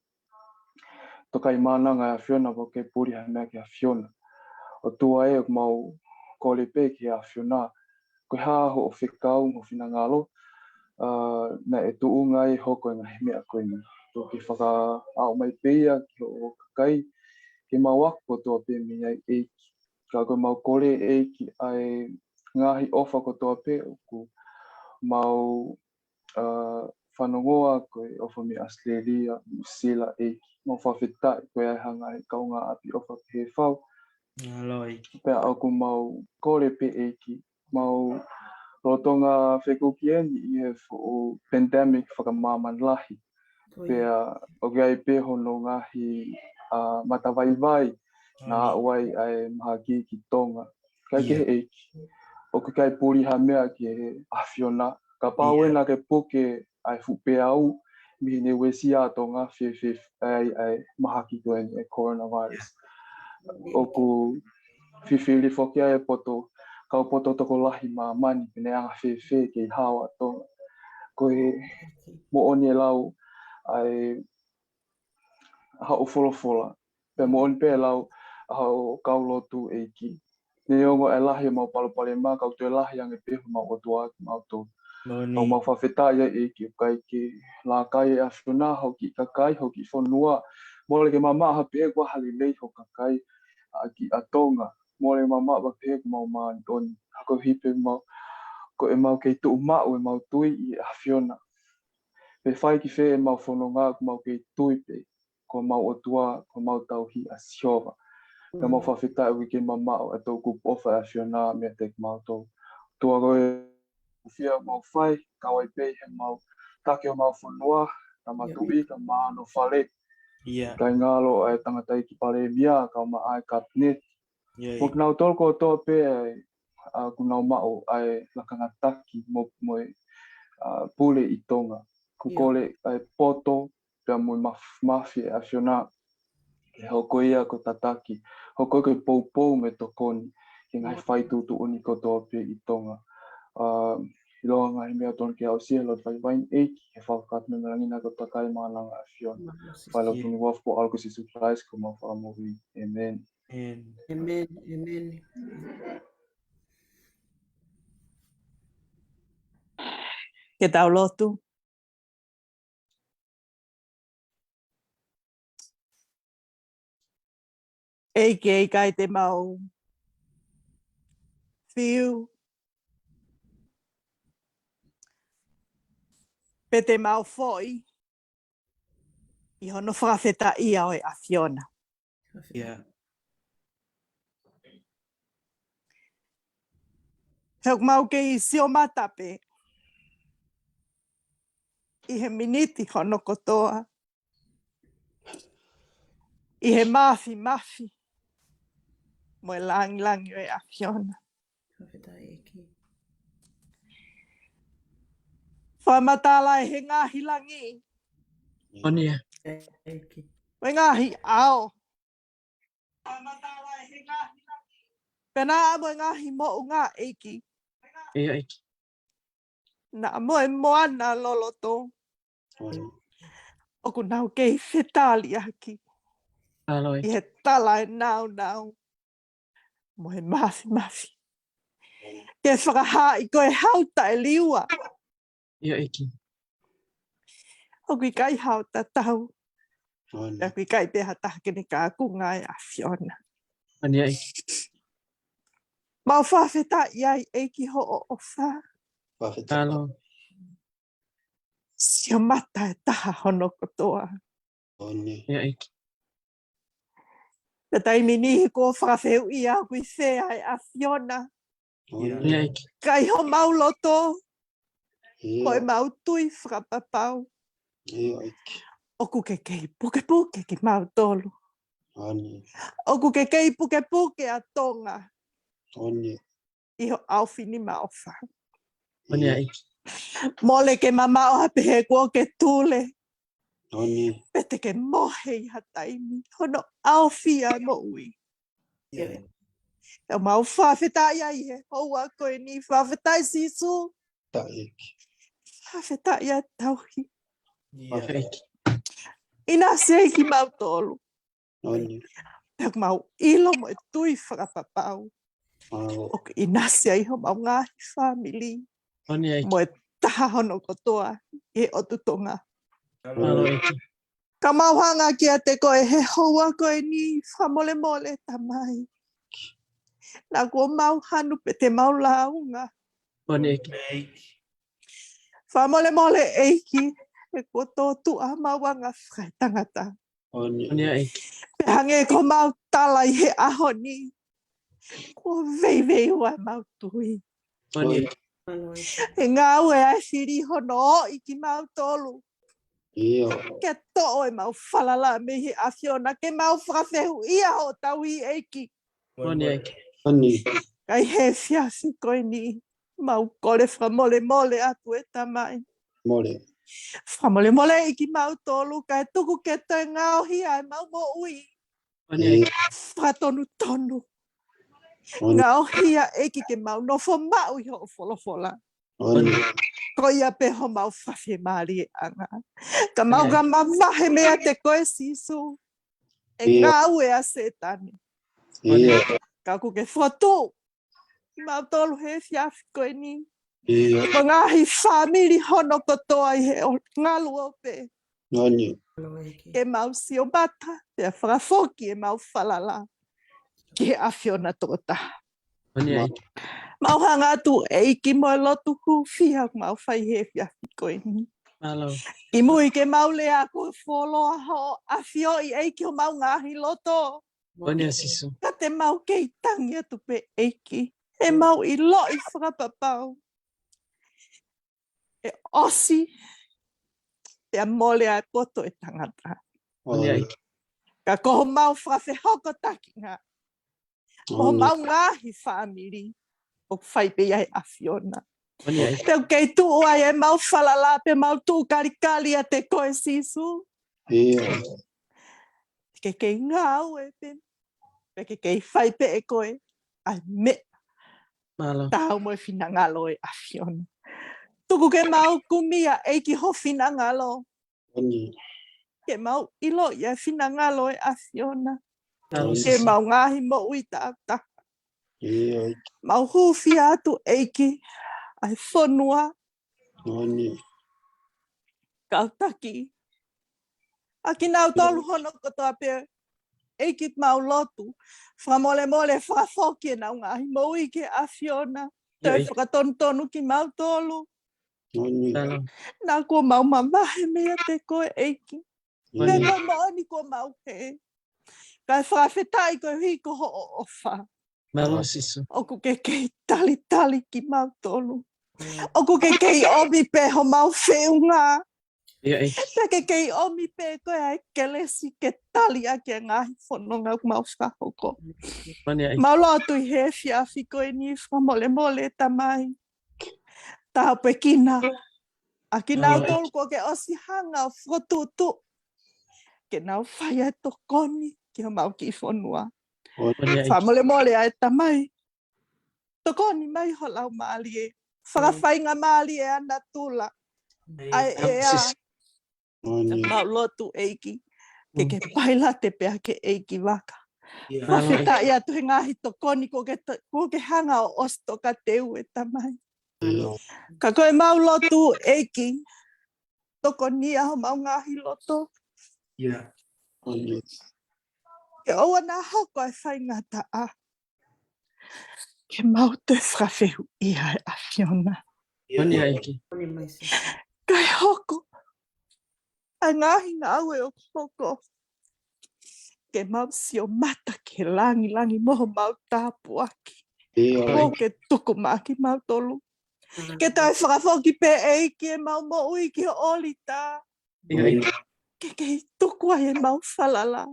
Tokaimaʻananga ʻa e ʻAfiona, ʻoku ke puli ha meʻa ki he ʻAfiona. ʻOtua ē, ʻoku mau kole pē ki he ʻAfiona, ko e hā hoʻo fekau mo finangalo, ā, naʻe tuʻunga ai hoko e ngaahi meʻa ko eni. Tuku ke fakaaʻu mai pē ia ki hoʻo kakai, ke mau ako kotoa pē mei ai ʻEiki. Ka ko e mau kole ʻEiki ʻa e ngaahi ʻofa kotoa pē ʻoku mau ā, fanongoa ko e ʻofa mei ʻAositelēlia, Nuʻusila ʻEiki. Mau fakafetaʻi ko e ʻi ai ha ngaahi kaungāʻapi ʻofa pehē fau. Mālō ʻEiki. Pea ʻoku mau kole pē ʻEiki. Mau lolotonga fekuki eni ʻi he fuʻu pandemic fakamāmani lahi. Pea ʻoku ʻi ai pē hono ngaahi, ā, matavaivai naʻa ʻoku ʻi ai ʻa e mahaki ki Tonga. Ka ʻi he ʻEiki, ʻoku ʻikai puli ha meʻa ki he ʻAfiona. Kapau ē naʻa ke puke ʻa e fuʻu peau mei he uesia ʻa Tonga, fēfē ai ʻa e mahaki ko eni ʻa e coronavirus. ʻOku fifili foki ʻa e poto, kau poto tokolahi māmani, pe naʻe anga fēfē kei hao ʻa Tonga. Ko e moʻoni e lau ʻa e haʻo folofola. Pea moʻoni pē lau ʻa hoʻo kau lotu ʻEiki. Neongo e lahi ʻemau palopalema, ka ʻoku toe lahi ange pē homau ʻOtua kimautolu. Ka ʻoku mau fakafetaʻi ai ʻEiki, ʻoku ʻikai ke lākai e ʻAfiona hoʻo kiʻi kakai, hoʻo kiʻi fonua. Mole ke mamaʻo ha pehē kuo ʻalu lelei hoʻo kakai ʻaki ʻa Tonga. Mole mamaʻo ha pehē kuo mau māʻoniʻoni. Ka ko e hipe mau, ko ʻemau kei tuʻu maʻu ʻemau tui ʻi he ʻAfiona. Pe fai ki fē ʻemau fononga, ʻoku mau kei tui pē ko homau ʻOtua, ko homau tauhi ʻa Sihova. Pea mau fakafetaʻi ʻoku ʻikai ke mamaʻo ʻa e toʻukupu ʻofa ʻa e ʻAfiona meiate kimautolu. ʻOtua ko e ʻufiʻufi ʻoku mau fai, kau ai pē ʻi heʻemau taki homau fonua, Tama Tuʻi, Tama Hono Fale. Kae ngalo ʻa e tangataʻeiki palēmia, kau mai ʻa e kapineti. Mo kinautolu kotoa pē ʻa e, ʻa, ʻoku nau maʻu ʻa e lakanga taki mo, mo e, ʻa, pule ʻi Tonga. ʻOku kole ʻa e poto, pea mo e maf-, mafi ʻa e ʻAfiona. Ke hoko ia ko e tataki, hoko ia ko e poupou mo e tokoni ki he ngaahi fai tuʻutuʻuni kotoa pē ʻi Tonga. ʻA, ʻiloa ngaahi meʻa tonu ke aʻusia, loto fai vain ʻEiki, he fakakātoa mei langi na ko e takai mānanga ʻa e ʻAfiona. Fai lotu ni ʻi he huafa ʻo ho ʻAlo ko Sīsū Kalaisi ko homau Fakamoʻui. ʻĒmeni. ʻĒmeni, ʻēmeni. Ke tau lotu. ʻEiki, ʻikai te mau fiu, pe te mau foʻi, ʻi hono fakafetaʻia ʻo e ʻAfiona. He ʻoku mau kei sio mata pē ʻi he miniti hono kotoa, ʻi he mafimafi mo e langilangi ʻo e ʻAfiona. Fakamatala ʻe he ngaahi langi, ʻo e ngaahi ʻao, pea mo e ngaahi moʻunga, ʻEiki. Naʻa mo e moana loloto ʻoku nau kei fetaliʻaki ʻi he tala ʻe naunau mo e mafimafi. Ke fakahaaʻi ko e hau taʻeliua. ʻOku ʻikai hau tatau. ʻOku ʻikai pē ha taha ke ne kaunga ʻa e ʻAfiona. Mau fakafetaʻi ai ʻEiki hoʻo ʻofa. Sio mata e taha hono kotoa. Pea taimi ni he kuo fakafehuʻia ʻoku ʻi fē ʻa e ʻAfiona. Ka ʻi homau loto, ko ʻemau tui fakapapau, ʻoku ke kei pukepuke kimautolu. ʻOku ke kei pukepuke ʻa Tonga ʻi ho ʻaofinima ʻofa. Mole ke mamaʻo ha pehē kuo ke tule, pe te ke mohe ʻi ha taimi hono ʻaofia e moʻui. ʻOku mau fakafetaʻi ai he houa ko eni, fakafetaʻi Sīsū. Fakafetaʻi ʻa e tauhi. ʻInasi ʻEiki kimautolu. Pea ʻoku mau ʻilo mo e tui fakapapau ʻoku ʻinasi ai homau ngaahi fāmili mo e taha hono kotoa ʻi he ʻotu Tonga. Ka mau hanga kiate koe he houa ko eni, fakamolemole Tamai. Naʻa kuo mau hanu pē te mau lāunga. Fakamolemole ʻEiki, he kuo tōtuʻa mau anga fakaetangata. Pea hangē ko mau tala ʻi he ʻaho ni, kuo veiveiua mau tui. He ngāue ʻa e fili hono ʻoʻi kimautolu ke toʻo ʻemau falala mei he ʻAfiona, ke mau fakafehuʻia hoʻo tauhi ʻEiki. Ka ʻi he efiafi ko eni, mau kole fakamolemole atu e Tamai. Fakamolemole ʻEiki kimautolu, kae tuku ke toe ngaohi ʻemau moʻui. Fakatonutonu. Ngaohi ʻEiki ke mau nofo maʻu ʻi hoʻo folofola. Ko ia pē homau fakafemālieʻanga. Ka mau ka mavahe meiate koe Sīsū. ʻE ngāue ʻa Sētane. Ka ʻoku ke fotu mautolu he efiafi ko eni. Mo e ngaahi fāmili hono kotoa ʻi he ʻo ngalu ʻo pē. Ke mau sio mata, pea fakafoki ʻemau falala ki he ʻAfiona tokotaha. Mau hanga atu ʻEiki mo e lotu hūfia ʻoku mau fai he efiafi ko eni. ʻI mui ke mau lea ko e fuoloa hoʻo ʻafioʻi ʻEiki homau ngaahi loto. Ka te mau kei tangi atu pē ʻEiki. ʻE mau ʻiloʻi fakapapau ʻe ʻosi pea mole ʻa e poto ʻo e tangata. Ka ko homau fakafehokotakiʻanga mo homau ngaahi fāmili ʻoku fai pē ia he ʻAfiona. Pea ʻoku kei tuʻu ai ʻemau falala, pea mau tuʻu kalikali ʻiate koe Sīsū. Ke kei ngāue pē, pea ke kei fai pē ʻe koe ʻa e meʻa taau mo e finangalo ʻo e ʻAfiona. Tuku ke mau kumi ʻa ʻEiki ho finangalo. Ke mau ʻiloʻi ʻa e finangalo ʻo e ʻAfiona. Ke mau ngaahi moʻui taʻataha. Mau hūfia atu ʻEiki ʻa e fonua. Kau taki ʻa kinautolu hono kotoa pē ʻEiki mau lotu. Fakamolemole fakafoki ʻenau ngaahi moʻui ki he ʻAfiona. Toe fakatonutonu kimautolu. Naʻa kuo mau mavahe meiate koe ʻEiki. Pea ko e moʻoni kuo mau hē. Kae fakafetaʻi koeʻuhi ko hoʻo ʻofa. ʻOku ke kei talitali kimautolu. ʻOku ke kei ʻomi pē homau feʻunga. Pea ke kei ʻomi pē koe ʻa e kelesi ke tali ʻaki ʻa e ngaahi fononga ʻoku mau fakahoko. Mau lotu ʻi he efiafi ko eni fakamolemole Tamai. Tāpuekina ʻa kinautolu kuo ke ʻosi hanga ʻo fokotuʻutuʻu ke nau fai ʻa e tokoni ki homau kiʻi fonua. Fakamolemole ʻa e Tamai. Tokoni mai ho Laumālie. Fakafaingamālie ʻa natula ʻa e ʻea. Mau lotu ʻEiki ke ke pailate pē ʻa e ʻEiki vaka. Fakafetaʻi atu he ngaahi tokoni kuo ke to-, kuo ke hanga ʻo ʻosi tokateu e Tamai. Ka ko e mau lotu ʻEiki, tokoni ʻa homau ngaahi loto. Ke ʻoua naʻa hoko ʻa e faingataʻa. Ke mau toe fakafehuʻia ʻa e ʻAfiona. Kae hoko ʻa e ngaahi ngāue ʻoku hoko. Ke mau sio mata ki he langilangi mo homau tāpuaki. ʻOku ke tuku maʻa kimautolu. Ke toe fakafoki pē ʻEiki ʻemau moʻui ki ho ʻolita. Ke kei tuku ai ʻemau falala.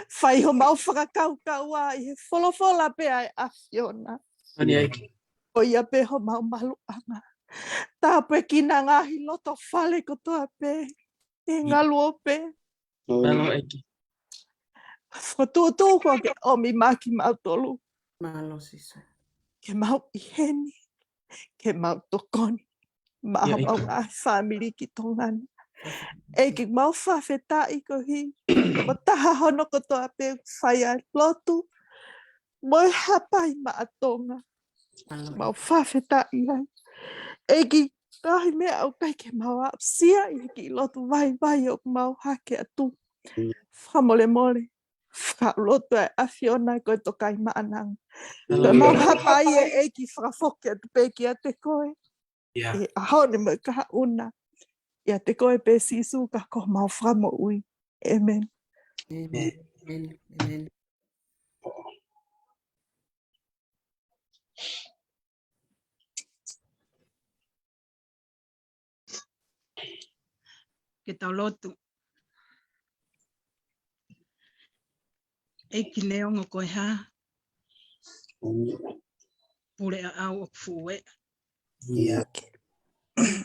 Fai homau fakakaukau ʻi he folofola pē ʻa e ʻAfiona. Ko ia pē homau maluʻanga. Tāpuekina ngaahi loto fale kotoa pē. ʻI he ngalu ʻo pē. Fakatuʻutuʻu kuo ke ʻomi maʻa kimautolu. Ke mau ʻi heni. Ke mau tokoni maʻa homau ngaahi fāmili ki Tonga ni. ʻEiki, mau fakafetaʻi koeʻuhi ko e taha hono kotoa pē ʻoku fai ʻa e lotu mo e hapai maʻa Tonga. Mau fakafetaʻi ai. ʻEiki, ngaahi meʻa ʻoku ʻikai ke mau aʻusia ʻi he kiʻi lotu vaivai ʻoku mau hake atu. Fakamolemole, fakalotu ʻa e ʻAfiona ko e Tokaimaʻananga. Ko e mau hapai ʻe ʻEiki, fakafoki atu pē kiate koe. ʻI he ʻaho ni mo e kahaʻu na. ʻIate koe pē Sīsū ka ko homau Fakamoʻui. ʻĒmeni. ʻĒmeni. ʻĒmeni. ʻĒmeni. Ke tau lotu. ʻEiki, neongo ko e hā, pule ʻaʻau ʻoku fuʻu ʻeʻa.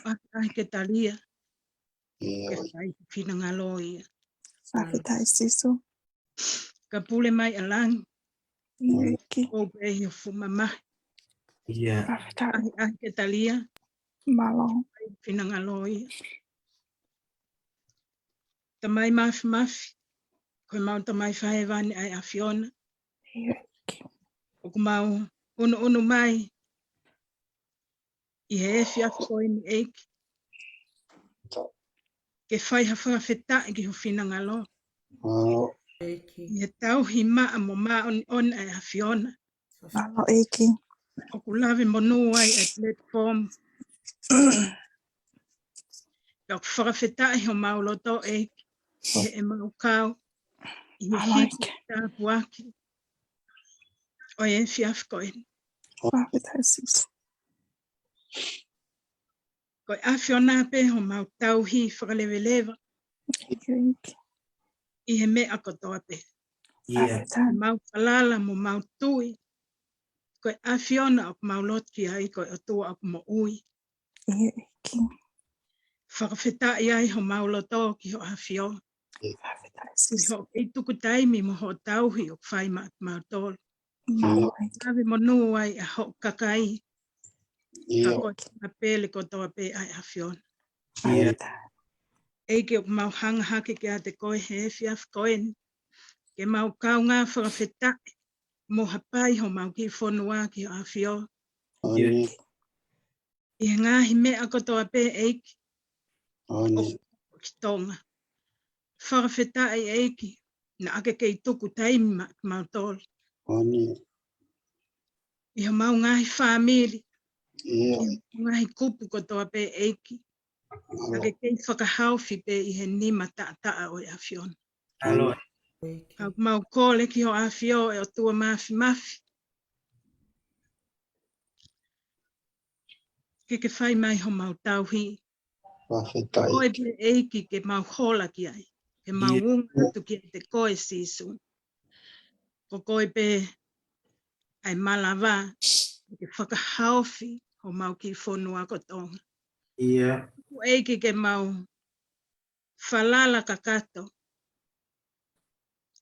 ʻAhiʻahi ke talia. Ke fai ho finangalo ia. Fakafetaʻi Sīsū. Ka pule mai ʻa langi. ʻEiki. ʻOku pē ʻi ho fuʻu mamahi. Fakafetaʻi. ʻAhiʻahi ke talia. Mālō. Fai ho finangalo ia. Tamai mafimafi, ko e mau Tamai fakahēvani ʻa e ʻAfiona. ʻEiki. ʻOku mau ʻunuʻunu mai ʻi he efiafi ko eni ʻEiki, ke fai ha fakafetaʻi ki ho finangalo. ʻI he tauhi maʻa mo māʻoniʻoni ʻa e ʻAfiona. Mālō ʻEiki. ʻOku lave monū ai e platform. Ka ʻoku fakafetaʻi homau loto ʻEiki, ʻi heʻemau kau ʻi he hiki tāpuaki ʻo e efiafi ko eni. Fakafetaʻi Sīsū. Ko e ʻAfiona pē homau tauhi fakaleveleva ʻi he meʻa kotoa pē. Mau falala mo mau tui ko e ʻAfiona ʻoku mau lotu ki ai ko e ʻOtua ʻoku moʻui. Fakafetaʻi ai homau loto ki ho ʻAfio. Ki hoʻo kei tuku taimi mo hoʻo tauhi ʻoku fai maʻa kimautolu. Lave monū ai ʻa hoʻo kakai. Ka ko e pele kotoa pē ʻa e ʻAfiona. ʻEiki, ʻoku mau hanga hake kiate koe he efiafi ko eni, ke mau kaungā fakafetaʻi mo hapai homau kiʻi fonua ki ho ʻAfio. ʻI he ngaahi meʻa kotoa pē ʻEiki, ʻoku ki Tonga. Fakafetaʻi ʻEiki, naʻa ke kei tuku taimi maʻa kimautolu. ʻI homau ngaahi fāmili, ʻi homau ngaahi kupu kotoa pē ʻEiki, naʻa ke kei fakahaofi pē ʻi he nima taʻataʻa ʻo e ʻAfiona. Ka ʻoku mau kole ki ho ʻAfio, ʻe ʻOtua mafimafi, ke ke fai mai homau tauhi. Ko koe pē ʻEiki ke mau hola ki ai, ke mau unga atu kiate koe Sīsū. Ko koe pē ʻa e malava ke fakahaofi homau kiʻi fonua ko Tonga. ʻEiki, ke mau falala kakato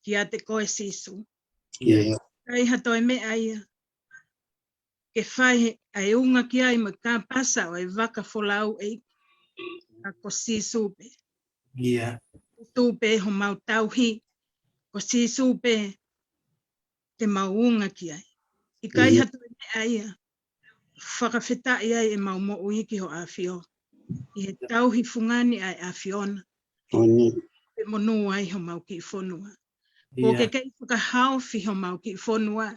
kiate koe Sīsū. ʻIkai ha toe meʻa ia ke fai ʻa e unga ki ai mo e kāpasa ʻo e vaka folau ʻEiki, ka ko Sīsū pē. Sīsū pē homau tauhi, ko Sīsū pē te mau unga ki ai. ʻIkai ha toe meʻa ia fakafetaʻi ai ʻemau moʻui ki ho ʻAfio, ʻi he tauhi fungani ʻa e ʻAfiona, ke monū ai homau kiʻi fonua. Kuo ke kei fakahaofi homau kiʻi fonua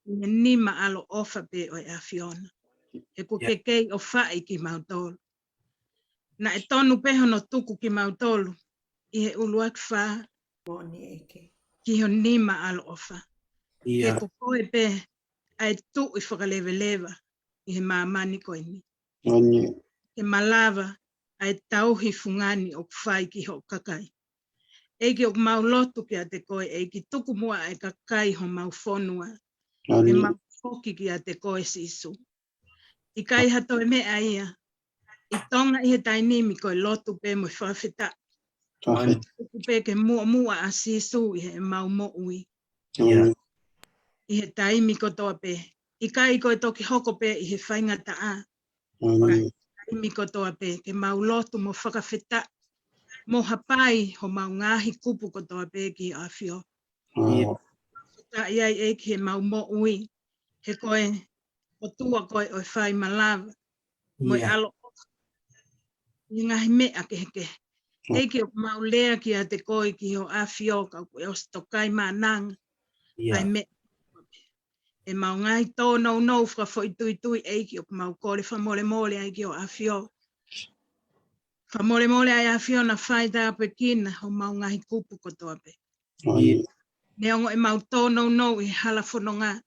ʻi he nima ʻaloʻofa pē ʻo e ʻAfiona. He kuo ke kei ʻofaʻi kimautolu. Naʻe tonu pē hono tuku kimautolu ʻi he ʻuluaki fā ki ho nima ʻaloʻofa. He ko koe pē ʻa e Tuʻi fakaleveleva ʻi he māmani ko eni. Ke malava ʻa e tauhi fungani ʻoku fai ki hoʻo kakai. ʻEiki, ʻoku mau lotu kiate koe ʻEiki, tuku muʻa ʻa e kakai homau fonua. Ke mau foki kiate koe Sīsū. ʻIkai ha toe meʻa ia ʻi Tonga ʻi he taimi ni, ko e lotu pē mo e fakafetaʻi. Tuku pē ke muʻomuʻa ʻa Sīsū ʻi heʻemau moʻui. ʻI he taimi kotoa pē. ʻIkai ko e toki hoko pē ʻi he faingataʻa. Ka ʻi he taimi kotoa pē ke mau lotu mo fakafetaʻi mo hapai homau ngaahi kupu kotoa pē ki ʻAfio. Fakafetaʻi ai ʻEiki he mau moʻui, he ko e ʻOtua koe ʻo e fai malava mo e ʻaloʻofa ʻi he ngaahi meʻa kehekehe. ʻEiki, ʻoku mau lea kiate koe ki hoʻo ʻAfio, ka kuo ʻosi tokai maʻananga ʻa e meʻa. ʻEmau ngaahi tōnounou fakafoʻituitui, ʻEiki, ʻoku mau kole fakamolemole ai ki hoʻo ʻAfio. Fakamolemole ai ʻAfio naʻa fai tāpuekina homau ngaahi kupu kotoa pē. Neongo ʻemau tōnounou ʻi he hala fononga,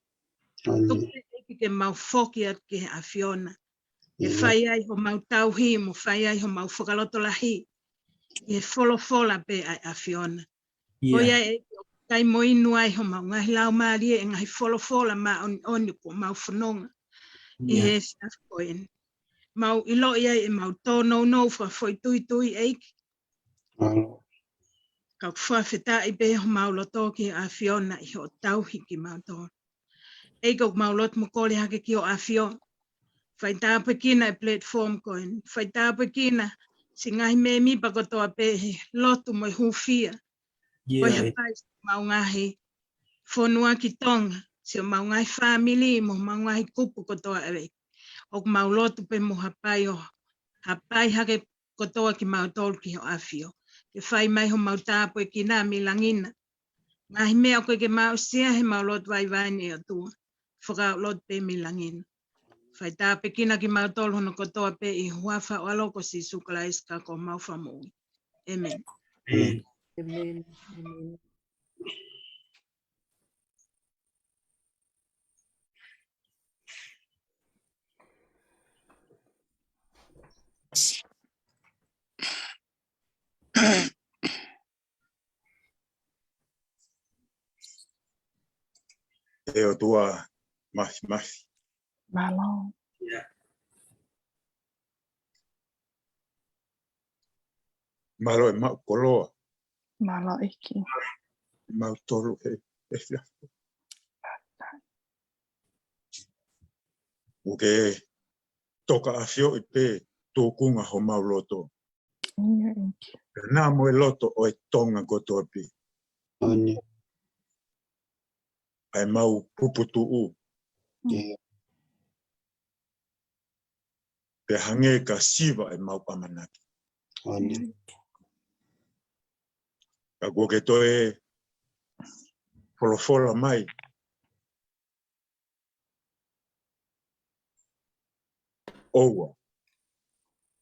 tuku pē ʻEiki ke mau foki atu ki he ʻAfio na, ke fai ai homau tauhi mo fai ai homau fakalotolahi ʻi he folofola pē ʻa e ʻAfio na. Ko ia ʻEiki, ʻoku kai mo inu ai homau ngaahi laumālie ʻe he ngaahi folofola māʻoniʻoni kuo mau fononga ʻi he efiafi ko eni. Mau ʻiloʻi ai ʻemau tōnounou fakafoʻituitui, ʻEiki. Ka ʻoku fakafetaʻi pē homau loto ki he ʻAfio na ʻi hoʻo tauhi kimautolu. ʻEiki, ʻoku mau lotu mo kole hake ki hoʻo ʻAfio, fai tāpuekina e platform ko eni, fai tāpuekina siʻi ngaahi mēmipa kotoa pē he lotu mo e hūfia. Ko e hapai siʻemau ngaahi fonua ki Tonga, siʻemau ngaahi fāmili mo homau ngaahi kupu kotoa, ʻEiki. ʻOku mau lotu pē mo hapai ʻo hapai hake kotoa kimautolu ki hoʻo ʻAfio, ke fai mai homau tāpuekina mei langi na. Ngaahi meʻa ʻoku ʻikai ke mau aʻusia, ʻoku mau lotu vaivai ni, ʻe ʻOtua, fakaʻamu lotu pē mei langi na. Fai tāpuekina kimautolu hono kotoa pē ʻi he huafa ʻo ho ʻAlo ko Sīsū Kalaisi ko homau Fakamoʻui. ʻĒmeni. ʻĒmeni. ʻE ʻOtua Māfimafi. Mālō. Mālō ʻemau koloa. Mālō ʻEiki. Mau tolu he efiafi. ʻOku ke toka ʻafioʻi pē tūkunga homau loto. Pea mo e loto ʻo e Tonga kotoa pē. ʻA ʻemau puputuʻu. Pea hangē ka siva ʻemau ʻamanaki. Ka kuo ke toe folofola mai. ʻOua.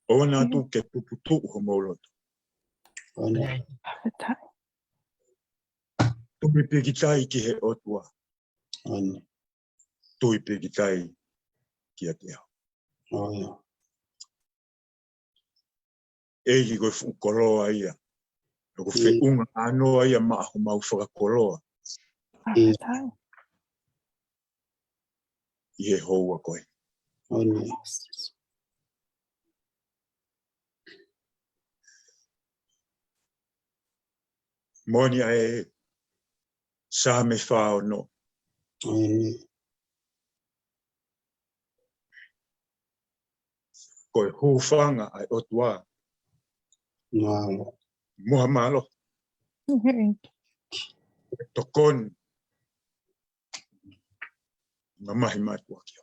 ʻOua naʻa tuku ke puputuʻu homau loto. Tui pīkitai ki he ʻOtua. Tui pīkitai kiate au. ʻEiki, ko e fuʻu koloa ia. Ko e feʻunga ʻānoa ia maʻa homau fakakoloa. ʻI he houa ko eni. Moʻoni ʻa e Saame fā ono. Ko e hūfanga ʻa e ʻOtua. Mo ha mālohi. Tokoni. Mamahi mātuʻaki.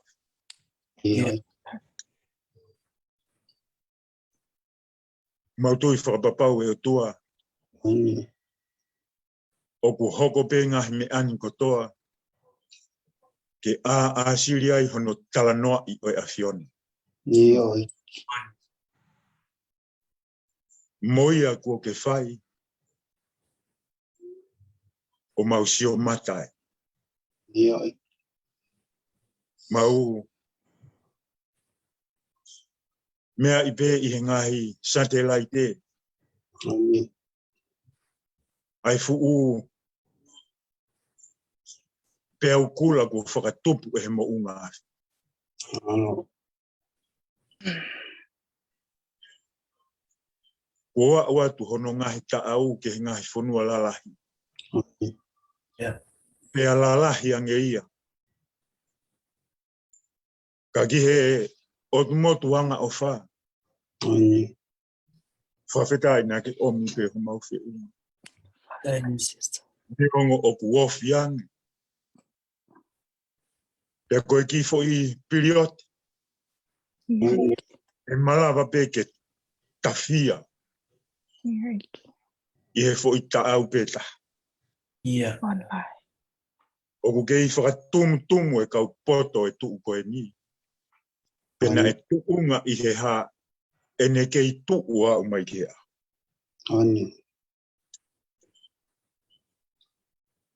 Mau tui fakapapau, ʻe ʻOtua, ʻoku hoko pē ngaahi meʻa ni kotoa ke ʻāsili ai hono talanoaʻi ʻo e ʻAfiona. Mo ia kuo ke fai ʻo mau sio mata ai. Mau meaʻi pē ʻi he ngaahi satelaite ʻa e fuʻu peau kula kuo fakatupu ʻe he moʻunga afi. Kuo aʻu atu hono ngaahi taʻau ki he ngaahi fonua lalahi. Pea lalahi ange ia. Ka ki he ʻOtu motu angaʻofa, Fakafetaʻi naʻa ke ʻomi pē homau feʻunga. Thank you, sister. Neongo ʻoku ofi ange. Pea ko e kiʻi foʻi pilioti. ʻE malava pē ke tafia ʻi he foʻi taʻau pē taha. ʻOku kei fakatumutumu e kau poto e tuʻu ko eni. Pea naʻe tuʻunga ʻi he hā ʻene kei tuʻu aʻu mai ki he ʻaho.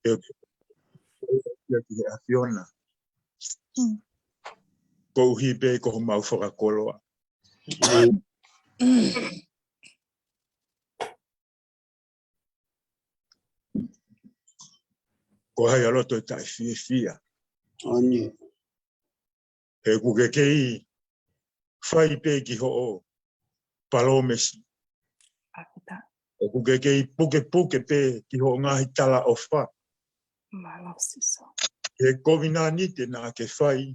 ʻE, ʻe ki he ʻAfiona. Koeʻuhi pē ko homau fakakoloa. Ko hai ʻa loto ʻe taʻefiefia. He ʻoku ke kei fai pē ki hoʻo palōmesi. ʻOku ke kei pukepuke pē ki hoʻo ngaahi talaʻofa. He kovinānite naʻa ke fai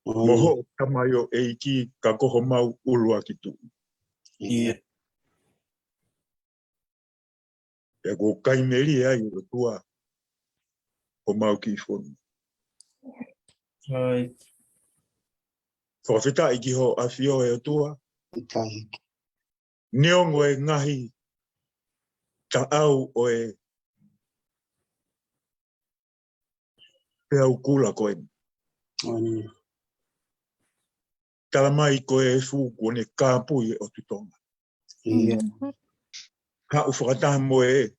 mo hoʻo tamaioʻeiki ka ko homau ʻuluaki tuʻi. Pea kuo kai melie ai ʻOtua homau kiʻi fonua. Fakafetaʻi ki hoʻo ʻAfio ʻe ʻOtua. Neongo e ngaahi taʻau ʻo e peau kula ko eni. Tala mai ko e fuʻu kuo ne kāpui e ʻOtu Tonga. Haʻu fakataha mo e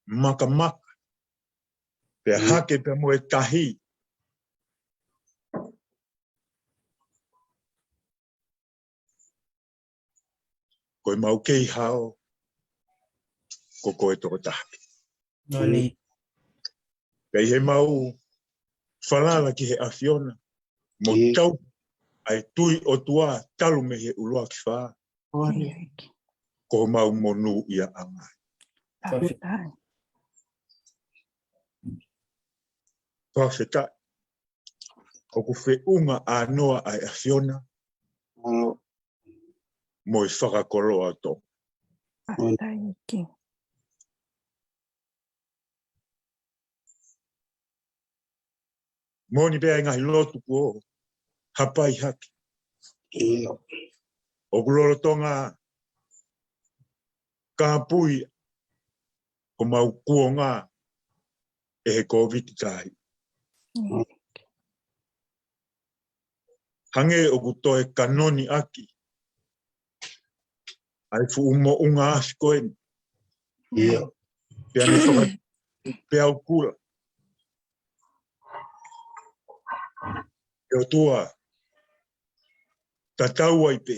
makamaka. Pea hake pea mo e tahi. Ko e mau kei hao, ko koe tokotaha. Pea ʻi he mau falala ki he ʻAfiona, mo tau ʻa e tui ʻOtua talu mei he ʻuluaki fā. Ko homau monūʻiaʻanga. Fakafetaʻi. ʻOku feʻunga ʻānoa ʻa e ʻAfiona mo e fakakoloa ʻo Tonga. Moʻoni pē ʻa e ngaahi lotu kuo hapai hake. ʻOku lolotonga kāpui homau kuonga ʻe he Kōviti tahi. Hangē ʻoku toe kanoni ʻaki ʻa e fuʻu moʻunga afi ko eni. Pea ne faka-, peau kula. ʻE ʻOtua, tatau ai pē.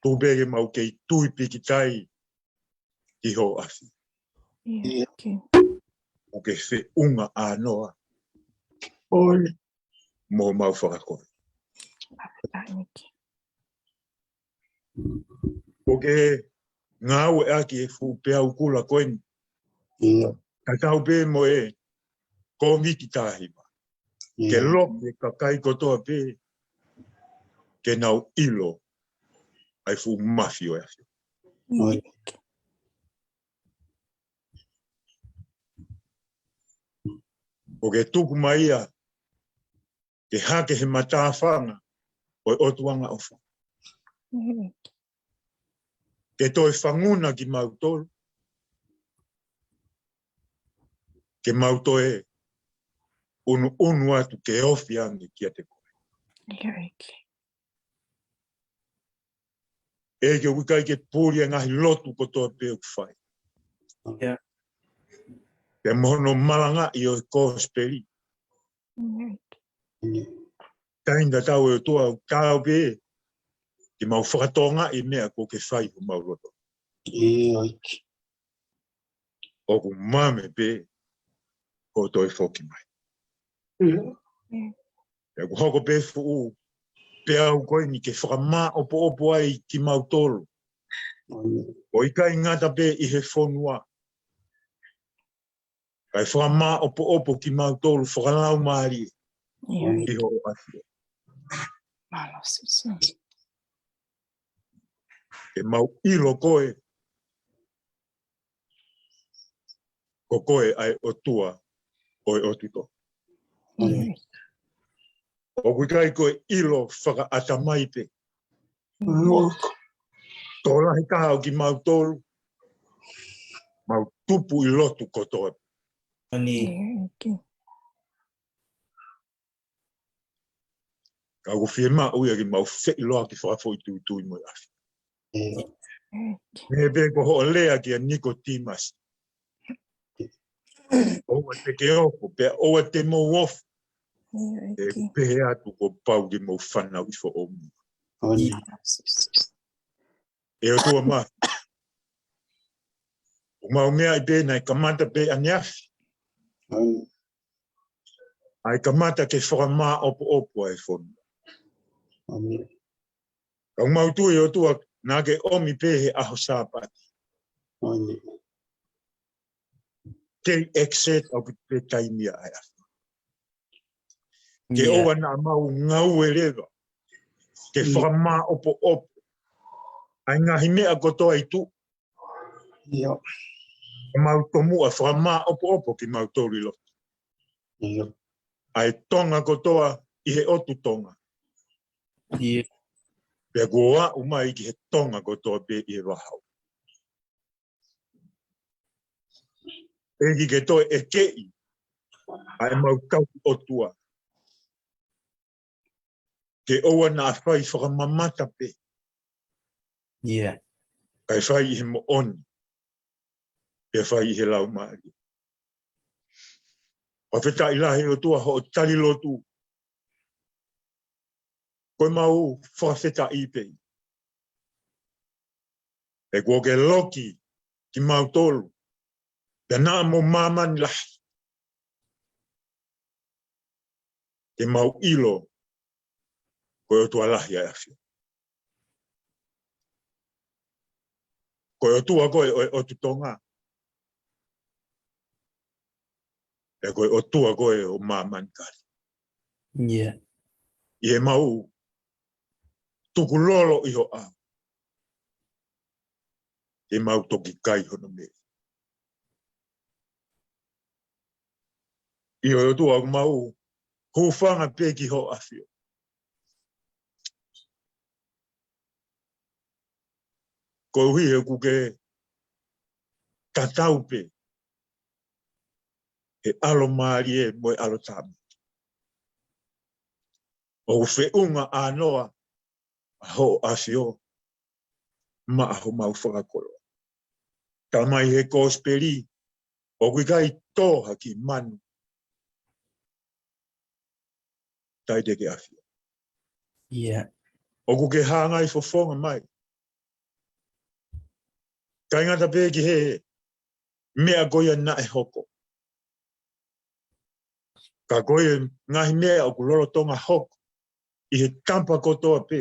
Tuku pē ke mau kei tui pikitai ki hoʻo ʻAfio. ʻOku ke feʻunga ʻānoa mo homau fakakoloa. ʻOku ke ngāueʻaki e fuʻu peau kula ko eni. Tatau pē mo e Kōviti taha hiva. Ke loki e kakai kotoa pē ke nau ʻilo ʻa e fuʻu mafi ʻo e ʻAfio. ʻOku ke tuku mai ia ke hake he matāfanga ʻo e ʻOtuangaʻofa. Ke toe fanguna kimautolu, ke mau toe ʻunuʻunu atu ke ofi ange kiate koe. ʻEiki, ʻoku ʻikai ke puli e ngaahi lotu kotoa pē ʻoku fai. Pea mo hono malangaʻi ʻo e kosipeli. Taimi tatau ʻe ʻOtua ʻoku taau pē ke mau fakatokangaʻi e meʻa ʻoku ke fai homau loto. ʻOku mame pē hoʻo toe foki mai. Pea ʻoku hoko pē fuʻu peau ko eni ke fakamāʻopoʻopo ai kimautolu. ʻO ʻikai ngata pē ʻi he fonua, kae fakamāʻopoʻopo kimautolu fakalaumālie ʻi hoʻo ʻAfio. Mālō Sīsū. Ke mau ʻilo koe, ko koe ʻa e ʻOtua ʻo e ʻOtu Tonga. ʻOku ʻikai ko e ʻilo fakaʻatamai pē. Tokolahi taha ʻo kimautolu, mau tupu ʻi lotu kotoa. Ka ʻoku fiemaʻu ia ke mau feʻiloaki fakafoʻituitui mo e ʻAfio. Meʻa pē ko hoʻo lea kia Nikotīmasi. ʻOua te ke ofo, pea ʻoua te mou ofo. ʻE pehē atu kuo pau ke mou fanauʻi foʻou. ʻE ʻOtua mā. ʻOku mau meaʻi pē naʻe kamata pē ʻaneafi. ʻA e kamata ke fakamāʻopoʻopo ʻa e fonua. Ka ʻoku mau tui ʻOtua naʻa ke ʻomi pē he ʻaho Sāpate. Kei exit ʻaupito pē taimi ʻa e ʻAfio. Ke ʻoua naʻa mau ngāue leva. Ke fakamāʻopoʻopo ʻa e ngaahi meʻa kotoa ʻi tuʻa. Ka mau tomuʻa fakamāʻopoʻopo kimautolu ʻi loto. ʻA e Tonga kotoa ʻi he ʻOtu Tonga. Pea kuo aʻu mai ki he Tonga kotoa pē ʻi he vahaʻa. ʻEiki ke toe ʻekeʻi ʻa e mau tauhi ʻOtua. Ke ʻoua naʻa fai fakamamata pē. Kae fai ʻi he moʻoni. Pea fai ʻi he laumālie. Fakafetaʻi lahi ʻOtua hoʻo tali lotu. Ko e mau fakafetaʻi pē. ʻE kuo ke loki kimautolu. Pea naʻa mo māmani lahi. Ke mau ʻilo. Ko e ʻOtua lahi ʻa e ʻAfio. Ko e ʻOtua koe ʻo e ʻOtu Tonga. ʻE ko e ʻOtua koe ʻo māmani kali. ʻI he mau tukulolo ʻi ho ʻao. Ke mau toki kai hono meʻi. ʻIo ʻOtua ʻoku mau hūfanga pē ki hoʻo ʻAfio. Koeʻuhi he ʻoku ke tatau pē he ʻalomālie mo e ʻalotāmaki. ʻOku feʻunga ʻānoa ʻa hoʻo ʻAfio maʻa homau fakakoloa. Talamai he kosipeli, ʻoku ʻikai tō ha kiʻi manu taʻe te ke ʻafio. ʻOku ke hangai fofonga mai. ʻIkai ngata pē ki he meʻa ko ia naʻe hoko. Ka ko e ngaahi meʻa ʻoku lolotonga hoko ʻi he tapa kotoa pē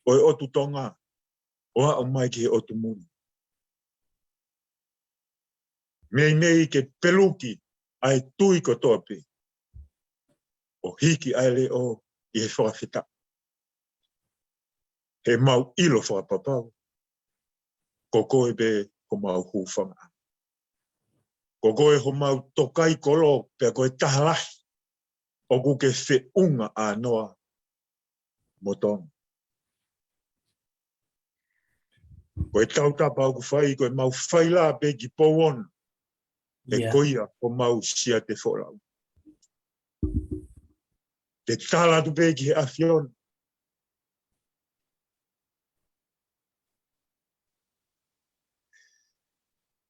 ʻo e ʻOtu Tonga ʻo aʻu mai ki he ʻotu muli. Meimei ke peluki ʻa e tui kotoa pē ʻo hiki ʻa e leʻo ʻi he fakafetaʻi. He mau ʻilo fakapapau ko koe pē homau hūfanga. Ko koe homau tokaikolo pea ko e taha lahi ʻoku ke feʻunga ʻānoa mo Tonga. Ko e tautapa ʻoku fai, ko e mau fai lā pē ki Pouono. He ko ia homau siate folau. Te tala atu pē ki he ʻAfiona.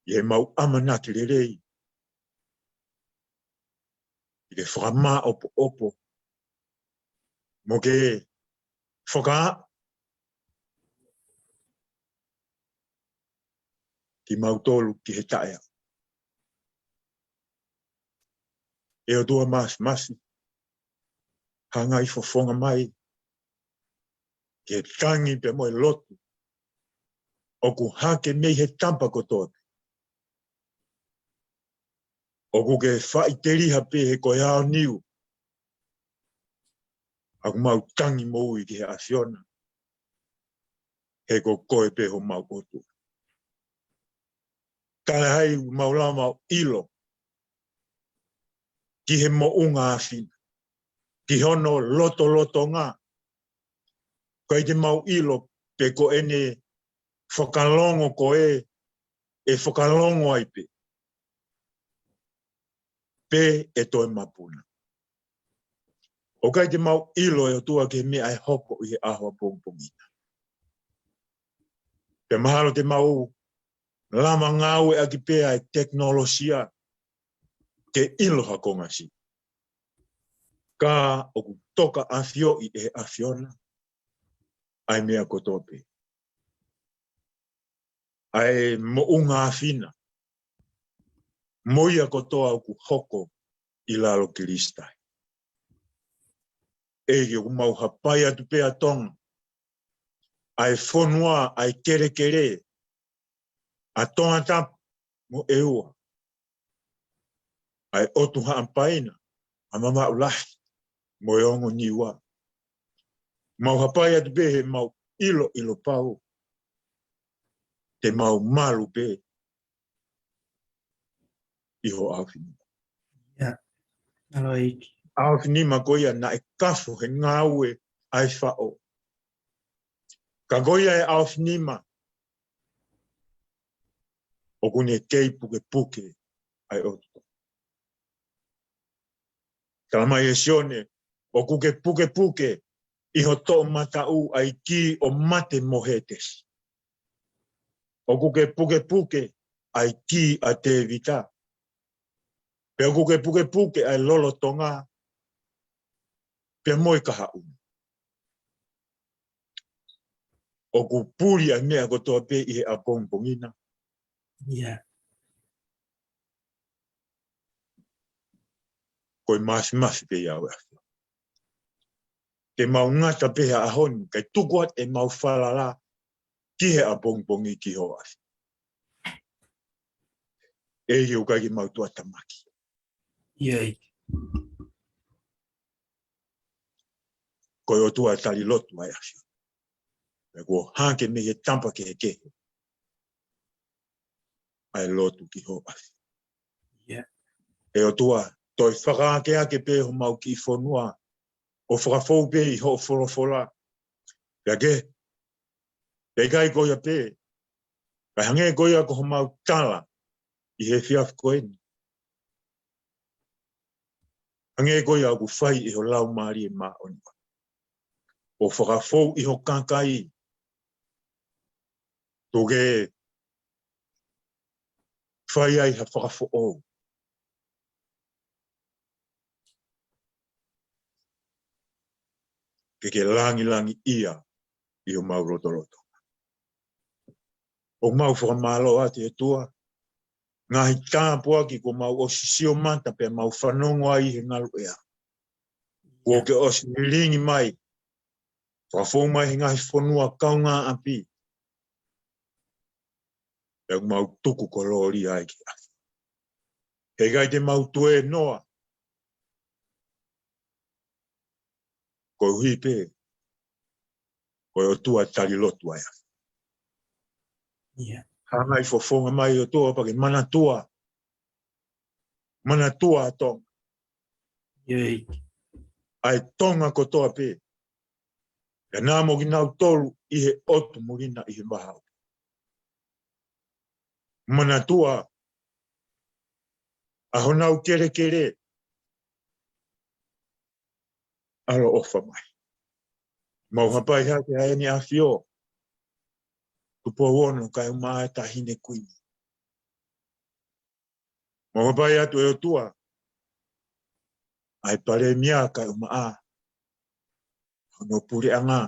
ʻI he mau ʻamanaki lelei ʻi he fakamāʻopoʻopo mo ke faka kimautolu ki he taʻeʻaho. ʻE ʻOtua Māfimafi, hangai fofonga mai ki he tangi pea mo e lotu ʻoku hake mei he tapa kotoa pē. ʻOku ke faʻiteliha pē he ko e aoniu ʻoku mau tangi moʻui ki he ʻAfiona. he ko koe pē homau ʻOtua. Ka ʻi ai mau lava mau ʻilo ki he moʻunga ʻāfina, ki hono lotolotonga, ʻikai te mau ʻilo pe ko ʻene fakalongo ko ē ʻe fakalongo ai pē, pe ʻe toe mapuna. ʻOku ʻikai te mau ʻilo ʻe ʻOtua ki he meʻa ʻe hoko ʻi he ʻaho ʻapongipongi na. Pea mahalo te mau lava ngāueʻaki pē ʻa e tekinolosia ke ʻilo ha konga siʻi. Ka ʻoku tokaʻafioʻi ʻe he ʻAfiona ʻa e meʻa kotoa pē. ʻA e moʻunga ʻāfina mo ia kotoa ʻoku hoko ʻi lalo Kilisitai. ʻEiki, ʻoku mau hapai atu pē ʻa Tonga, ʻa e fonua, ʻa e kelekele ʻa Tongatapu mo ʻEua, ʻa e ʻOtu Haʻapaina, ʻa Mamaʻu Lahi mo e ongo Niua. Mau hapai atu pē he mau ʻilo, ʻilo pau te mau malu pē ʻi ho ʻaofinima. ʻIo. Mālō ʻEiki. ʻAofinima ko ia naʻe kafo he ngāue ʻa e Faʻo. Ka ko ia ʻa e ʻaofinima ʻoku ne kei pukepuke ʻa e ʻOtu. Talamai ʻe Sione, ʻoku ke pukepuke ʻi ho toʻomataʻu ʻa e kī ʻo Mate mo Hētesi. ʻOku ke pukepuke ʻa e kī ʻa Tēvita. Pea ʻoku ke pukepuke ʻa e lolotonga pea mo e kahaʻu. ʻOku puli ʻa e meʻa kotoa pē ʻi he ʻapongipongi na. ʻIo. Ko e mafimafi pē ia ʻo e ʻAfiona. Te mau ngata pē he ʻaho ni, kae tuku atu ʻemau falala ki he ʻapongipongi ki ho ʻAfio. ʻEiki, ʻoku ʻikai ke mau tuʻatamaki. ʻIo. Ko e ʻOtua tali lotu ʻa e ʻAfiona. Pea kuo hake mei he tapa kehekehe ʻa e lotu ki ho ʻAfio. ʻIo. ʻE ʻOtua, toe fakaakeake pē homau kiʻi fonua, ʻo fakafou pē ʻi hoʻo folofola. Pea ke, pea ʻikai ko ia pē, kae hangē ko ia ko homau tala ʻi he efiafi ko eni. Hangē ko ia ʻoku fai ʻe ho Laumālie Māʻoniʻoni, ʻo fakafou ʻi ho kakai, tuku ke fai ai ha fakafoʻou, ke ke langilangiʻia ʻi homau lotoloto. ʻOku mau fakamālō atu ʻe ʻOtua, ngaahi tāpuaki kuo mau ʻosi sio mata pea mau fanongo ai he ngaluʻea. Kuo ke ʻosi lilingi mai, fakafou mai he ngaahi fonua kaungāʻapi. Pea mau tuku kolōlia ai ki he ʻAfio. He ʻikai te mau tuēnoa, koeʻuhi pē ko e ʻOtua tali lotu ʻa e ʻAfio. ʻIo. Hanga ʻi fofonga mai ʻOtua pea ke manatua, manatua ʻa Tonga. ʻIo. ʻA e Tonga kotoa pē. Pea naʻa mo kinautolu ʻi he ʻotu muli na ʻi he vahaʻa. Manatua ʻa honau kelekele, ʻaloʻofa mai. Mau hapai hake ʻa ʻEne ʻAfio, Tupou Ono Kaiʻumaʻā Taʻahine Kuini. Mau hapai atu ʻe ʻOtua, ʻa e Palēmia Kaiʻumaʻā, hono puleʻanga,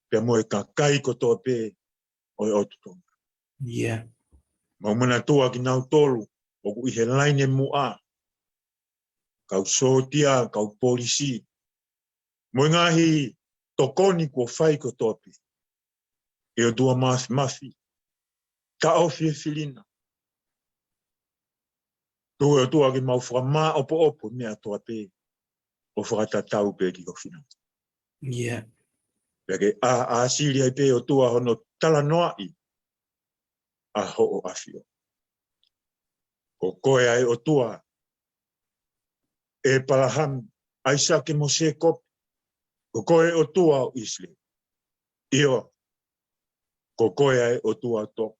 pea mo e kakai kotoa pē ʻo e ʻOtu Tonga. ʻIo. Mau manatua kinautolu ʻoku ʻi he laine muʻa, kau sōtia, kau polisi, mo e ngaahi tokoni kuo fai kotoa pē. ʻE ʻOtua Mafimafi, taʻofi e fili na. Tuku ʻe ʻOtua ke mau fakamāʻopoʻopo meʻa kotoa pē, ʻo fakatatau pē ki ho finangalo. ʻIo. Pea ke ʻāsili ai pē ʻOtua hono talanoaʻi ʻa hoʻo ʻAfio. Ko koe ʻa e ʻOtua ʻEpalahame, ʻAisake mo Sēkope. Ko koe ʻOtua ʻo ʻIsileli. ʻIo, ko koe ʻa e ʻOtua ʻo Tonga.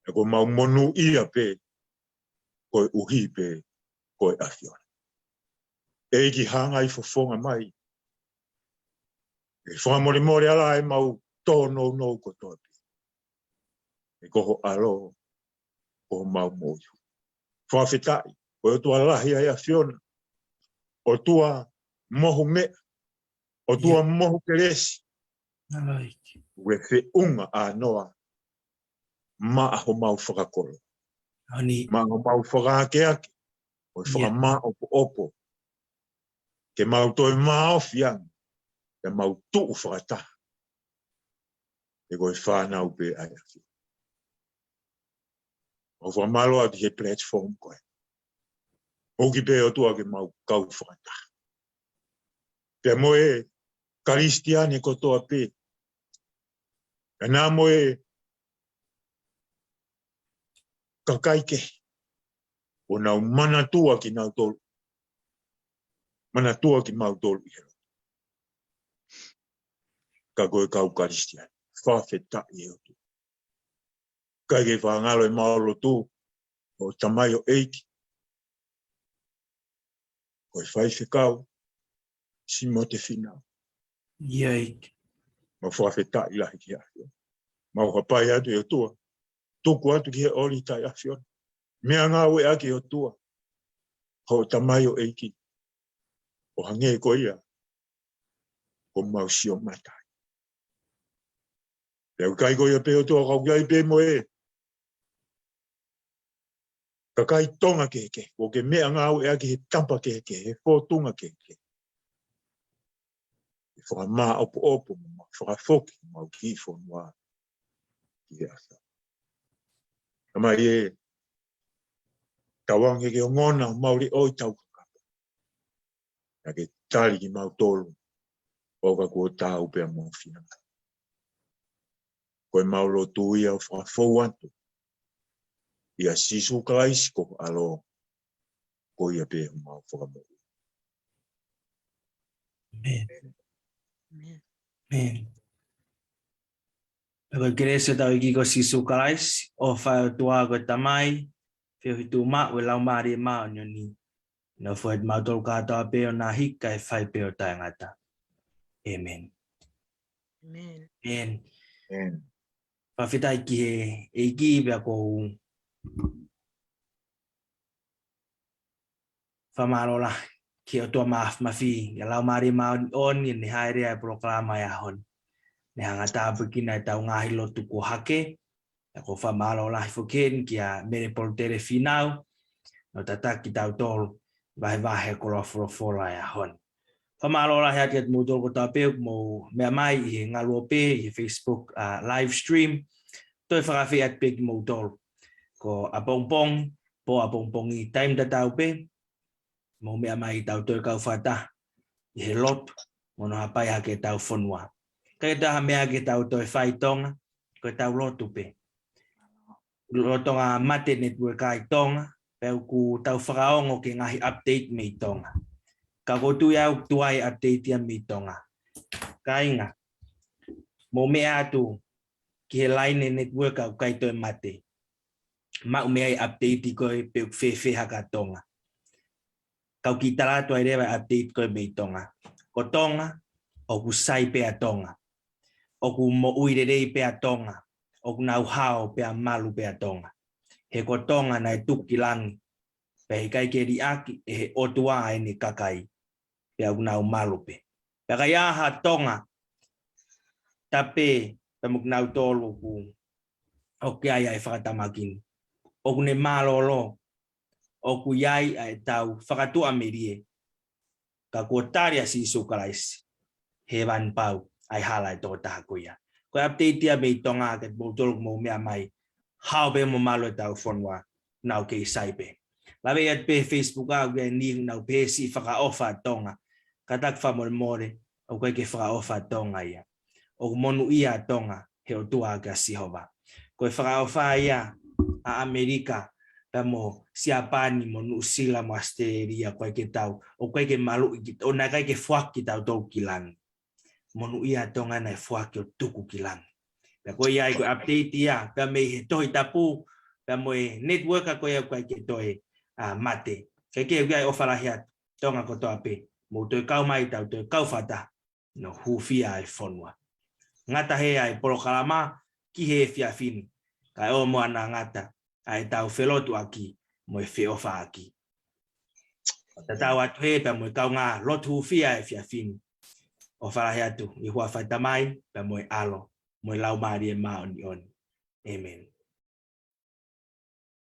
ʻE ko mau monūʻia pē, koeʻuhi pē ko e ʻAfiona. ʻEiki, hangai fofonga mai e fakamolemole ʻa e mau tōnounou kotoa pē. ʻE ko ho ʻAlo, ko homau moʻui. Fakafetaʻi, ko e ʻOtua lahi ʻa e ʻAfiona. ʻOtua mohu meʻa, ʻOtua mohu kelesi. ʻOku ke feʻunga ʻānoa maʻa homau fakakolo, maʻa homau fakaakeake, ʻo e fakamāʻopoʻopo, ke mau toe māofi ange, ke mau tuʻu fakataha. ʻE ko e fānau pē ʻa e ʻAfiona. ʻOku fakamālō atu he platform ko ē. ʻOku ke pē ʻOtua ke mau kau fakataha. Pea mo e Kalisitiane kotoa pē. ʻE nā mo e kakai kehe. ʻO nau manatua kinautolu. Manatua kimautolu ʻi he lotu. Ka ko e kau Kalisitiane. Fakafetaʻi ʻe ʻOtua. Kae ke fakangalo ʻemau lotu, ʻo Tamai ʻo ʻEiki, ko e faifekau, Simote Finau. ʻIo ʻEiki. Mau fakafetaʻi lahi ki he ʻAfiona. Mau hapai atu ʻe ʻOtua. Tuku atu ki he ʻoli taʻeʻafiona. Meʻangāueʻaki ʻe ʻOtua. Ko Tamai ʻo ʻEiki. ʻO hangē ko ia ko mau sio mata ai. Pea ʻoku ʻikai ko ia pē ʻOtua, ka ʻoku ʻi ai pē mo e kakai Tonga kehekehe, ʻoku ke meʻangāueʻaki he tapa kehekehe, he fōtunga kehekehe. ʻE fakamāʻopoʻopo mo fakafoki mau ki fonua ki he ʻAfiona. Tamai ē, tauange ke ongona mau leʻo ʻi tau kakapa. Naʻa ke tali kimautolu, ʻo ka kuo tau pea mo finangalo. Ko ʻemau lotu ia ʻo fakafou atu. ʻIa Sīsū Kalaisi ko ho ʻAlo, ko ia pē homau Fakamoʻui. ʻĒmeni. ʻĒmeni. Pea ko e kelesi ʻa hotau ʻEiki ko Sīsū Kalaisi, ʻofa ʻa e ʻOtua ko e Tamai, feohi tuʻumaʻu ʻa e Laumālie Māʻoniʻoni, nofo ʻiate kimautolu kātoa pē ʻo nā hika ʻe fai pē ʻo taʻengata. ʻĒmeni. ʻĒmeni. ʻĒmeni. ʻĒmeni. Fakafetaʻi ki he ʻEiki pea ʻoku ou fakamālō lahi ki he ʻOtua Māfimafi, ʻa e Laumālie Māʻoniʻoni, ʻene hāʻele ʻi he polokalama ʻo e ʻaho ni. Ne hanga ʻo tāpuekina ʻetau ngaahi lotu kuo hake, pea ʻoku ou fakamālō lahi foki heni kia Mele Polutele Finau, ʻo tataki kitautolu, vahevahe e koloa folofola ʻo e ʻaho ni. Fakamālō lahi atu kiate kimoutolu kotoa pē ʻoku mou meʻa mai ʻi he ngaluope, ʻi he Facebook, ʻa, live stream. Toe fakaafeʻi atu pē kimoutolu. Ko ʻapongipongi, pō ʻapongipongi, taimi tatau pē, mou meʻa mai ke tau toe kau fakataha ʻi he lotu, mo hono hapai hake ʻetau fonua. ʻIkai ha meʻa ke tau toe fai ʻi Tonga, ko ʻetau lotu pē. Lolotonga mate e network ʻi Tonga, pea ʻoku tau fakaongo ki he ngaahi update mei Tonga. Ka ʻoku ou tui au ʻoku tuai update ia mei Tonga. Kāinga, mou meʻa atu ki he laine e network ʻoku ʻikai toe mate. Maʻu mei ai e update ko ē pe ʻoku fēfē hake ʻa Tonga. Kau kiʻi tala atu ai leva e update ko ē mei Tonga. Ko Tonga, ʻoku sai pē ʻa Tonga. ʻOku moʻui lelei pē ʻa Tonga. ʻOku nau hao pea malu pē ʻa Tonga. He ko Tonga naʻe tuku ki langi. Pea ʻikai ke liʻaki ʻe he ʻOtua ʻa ʻene kakai. Pea ʻoku nau malu pē. Pea ʻikai ha Tonga, tapu pea mo kinautolu ʻoku, ʻoku ʻi ai ʻa e fakatamaki ni. ʻOku ne mālōlō, ʻoku ʻi ai ʻa ʻetau fakatuʻamelie. Ka kuo tali ʻa Sīsū Kalaisi, hēvani pau, ʻa e hala ʻo e tokotaha ko ia. Ko e update ia mei Tonga kiate kimoutolu ʻoku mou meʻa mai, hao pē mo malu ʻetau fonua, nau kei sai pē. Lave atu pē he Facebook ʻa ʻoku ʻi ai e niʻihi ʻoku nau pehē siʻi fakaʻofa ʻa Tonga. Kātaki fakamolemole, ʻoku ʻikai ke fakaʻofa Tonga ia. ʻOku monūʻia Tonga he ʻOtua ʻa Sihova. Ko e fakaʻofa ia ʻa ʻAmelika, pea mo Siapani, mo Nuʻusila, mo ʻAositelēlia, ʻoku ʻikai ke tau, ʻoku ʻikai ke maluʻi ki, ʻo naʻe ʻikai ke foaki kitautolu ki langi. Monūʻia Tonga naʻe foaki ʻo tuku ki langi. Pea ko ia ai ko e update ia, pea mei he Tohi Tapu, pea mo e network ko ia ʻoku ʻikai ke toe, ʻa, mate. Kae kehe ʻoku ʻi ai e ʻofa lahi atu, Tonga kotoa pē, mou toe kau mai tau toe kau fakataha, ʻo hūfia e fonua. Ngata hē ʻa e polokalama ki he efiafi ni, kae ʻoua muʻa naʻa ngata ʻa ʻetau felotuʻaki mo e feʻofaʻaki. Tatau atu hē pea mo e kaungā lotu hūfia he efiafi ni. ʻOfa lahi atu ʻi he huafa ʻo e Tamai, pea mo e ʻAlo, mo e Laumālie Māʻoniʻoni. ʻĒmeni.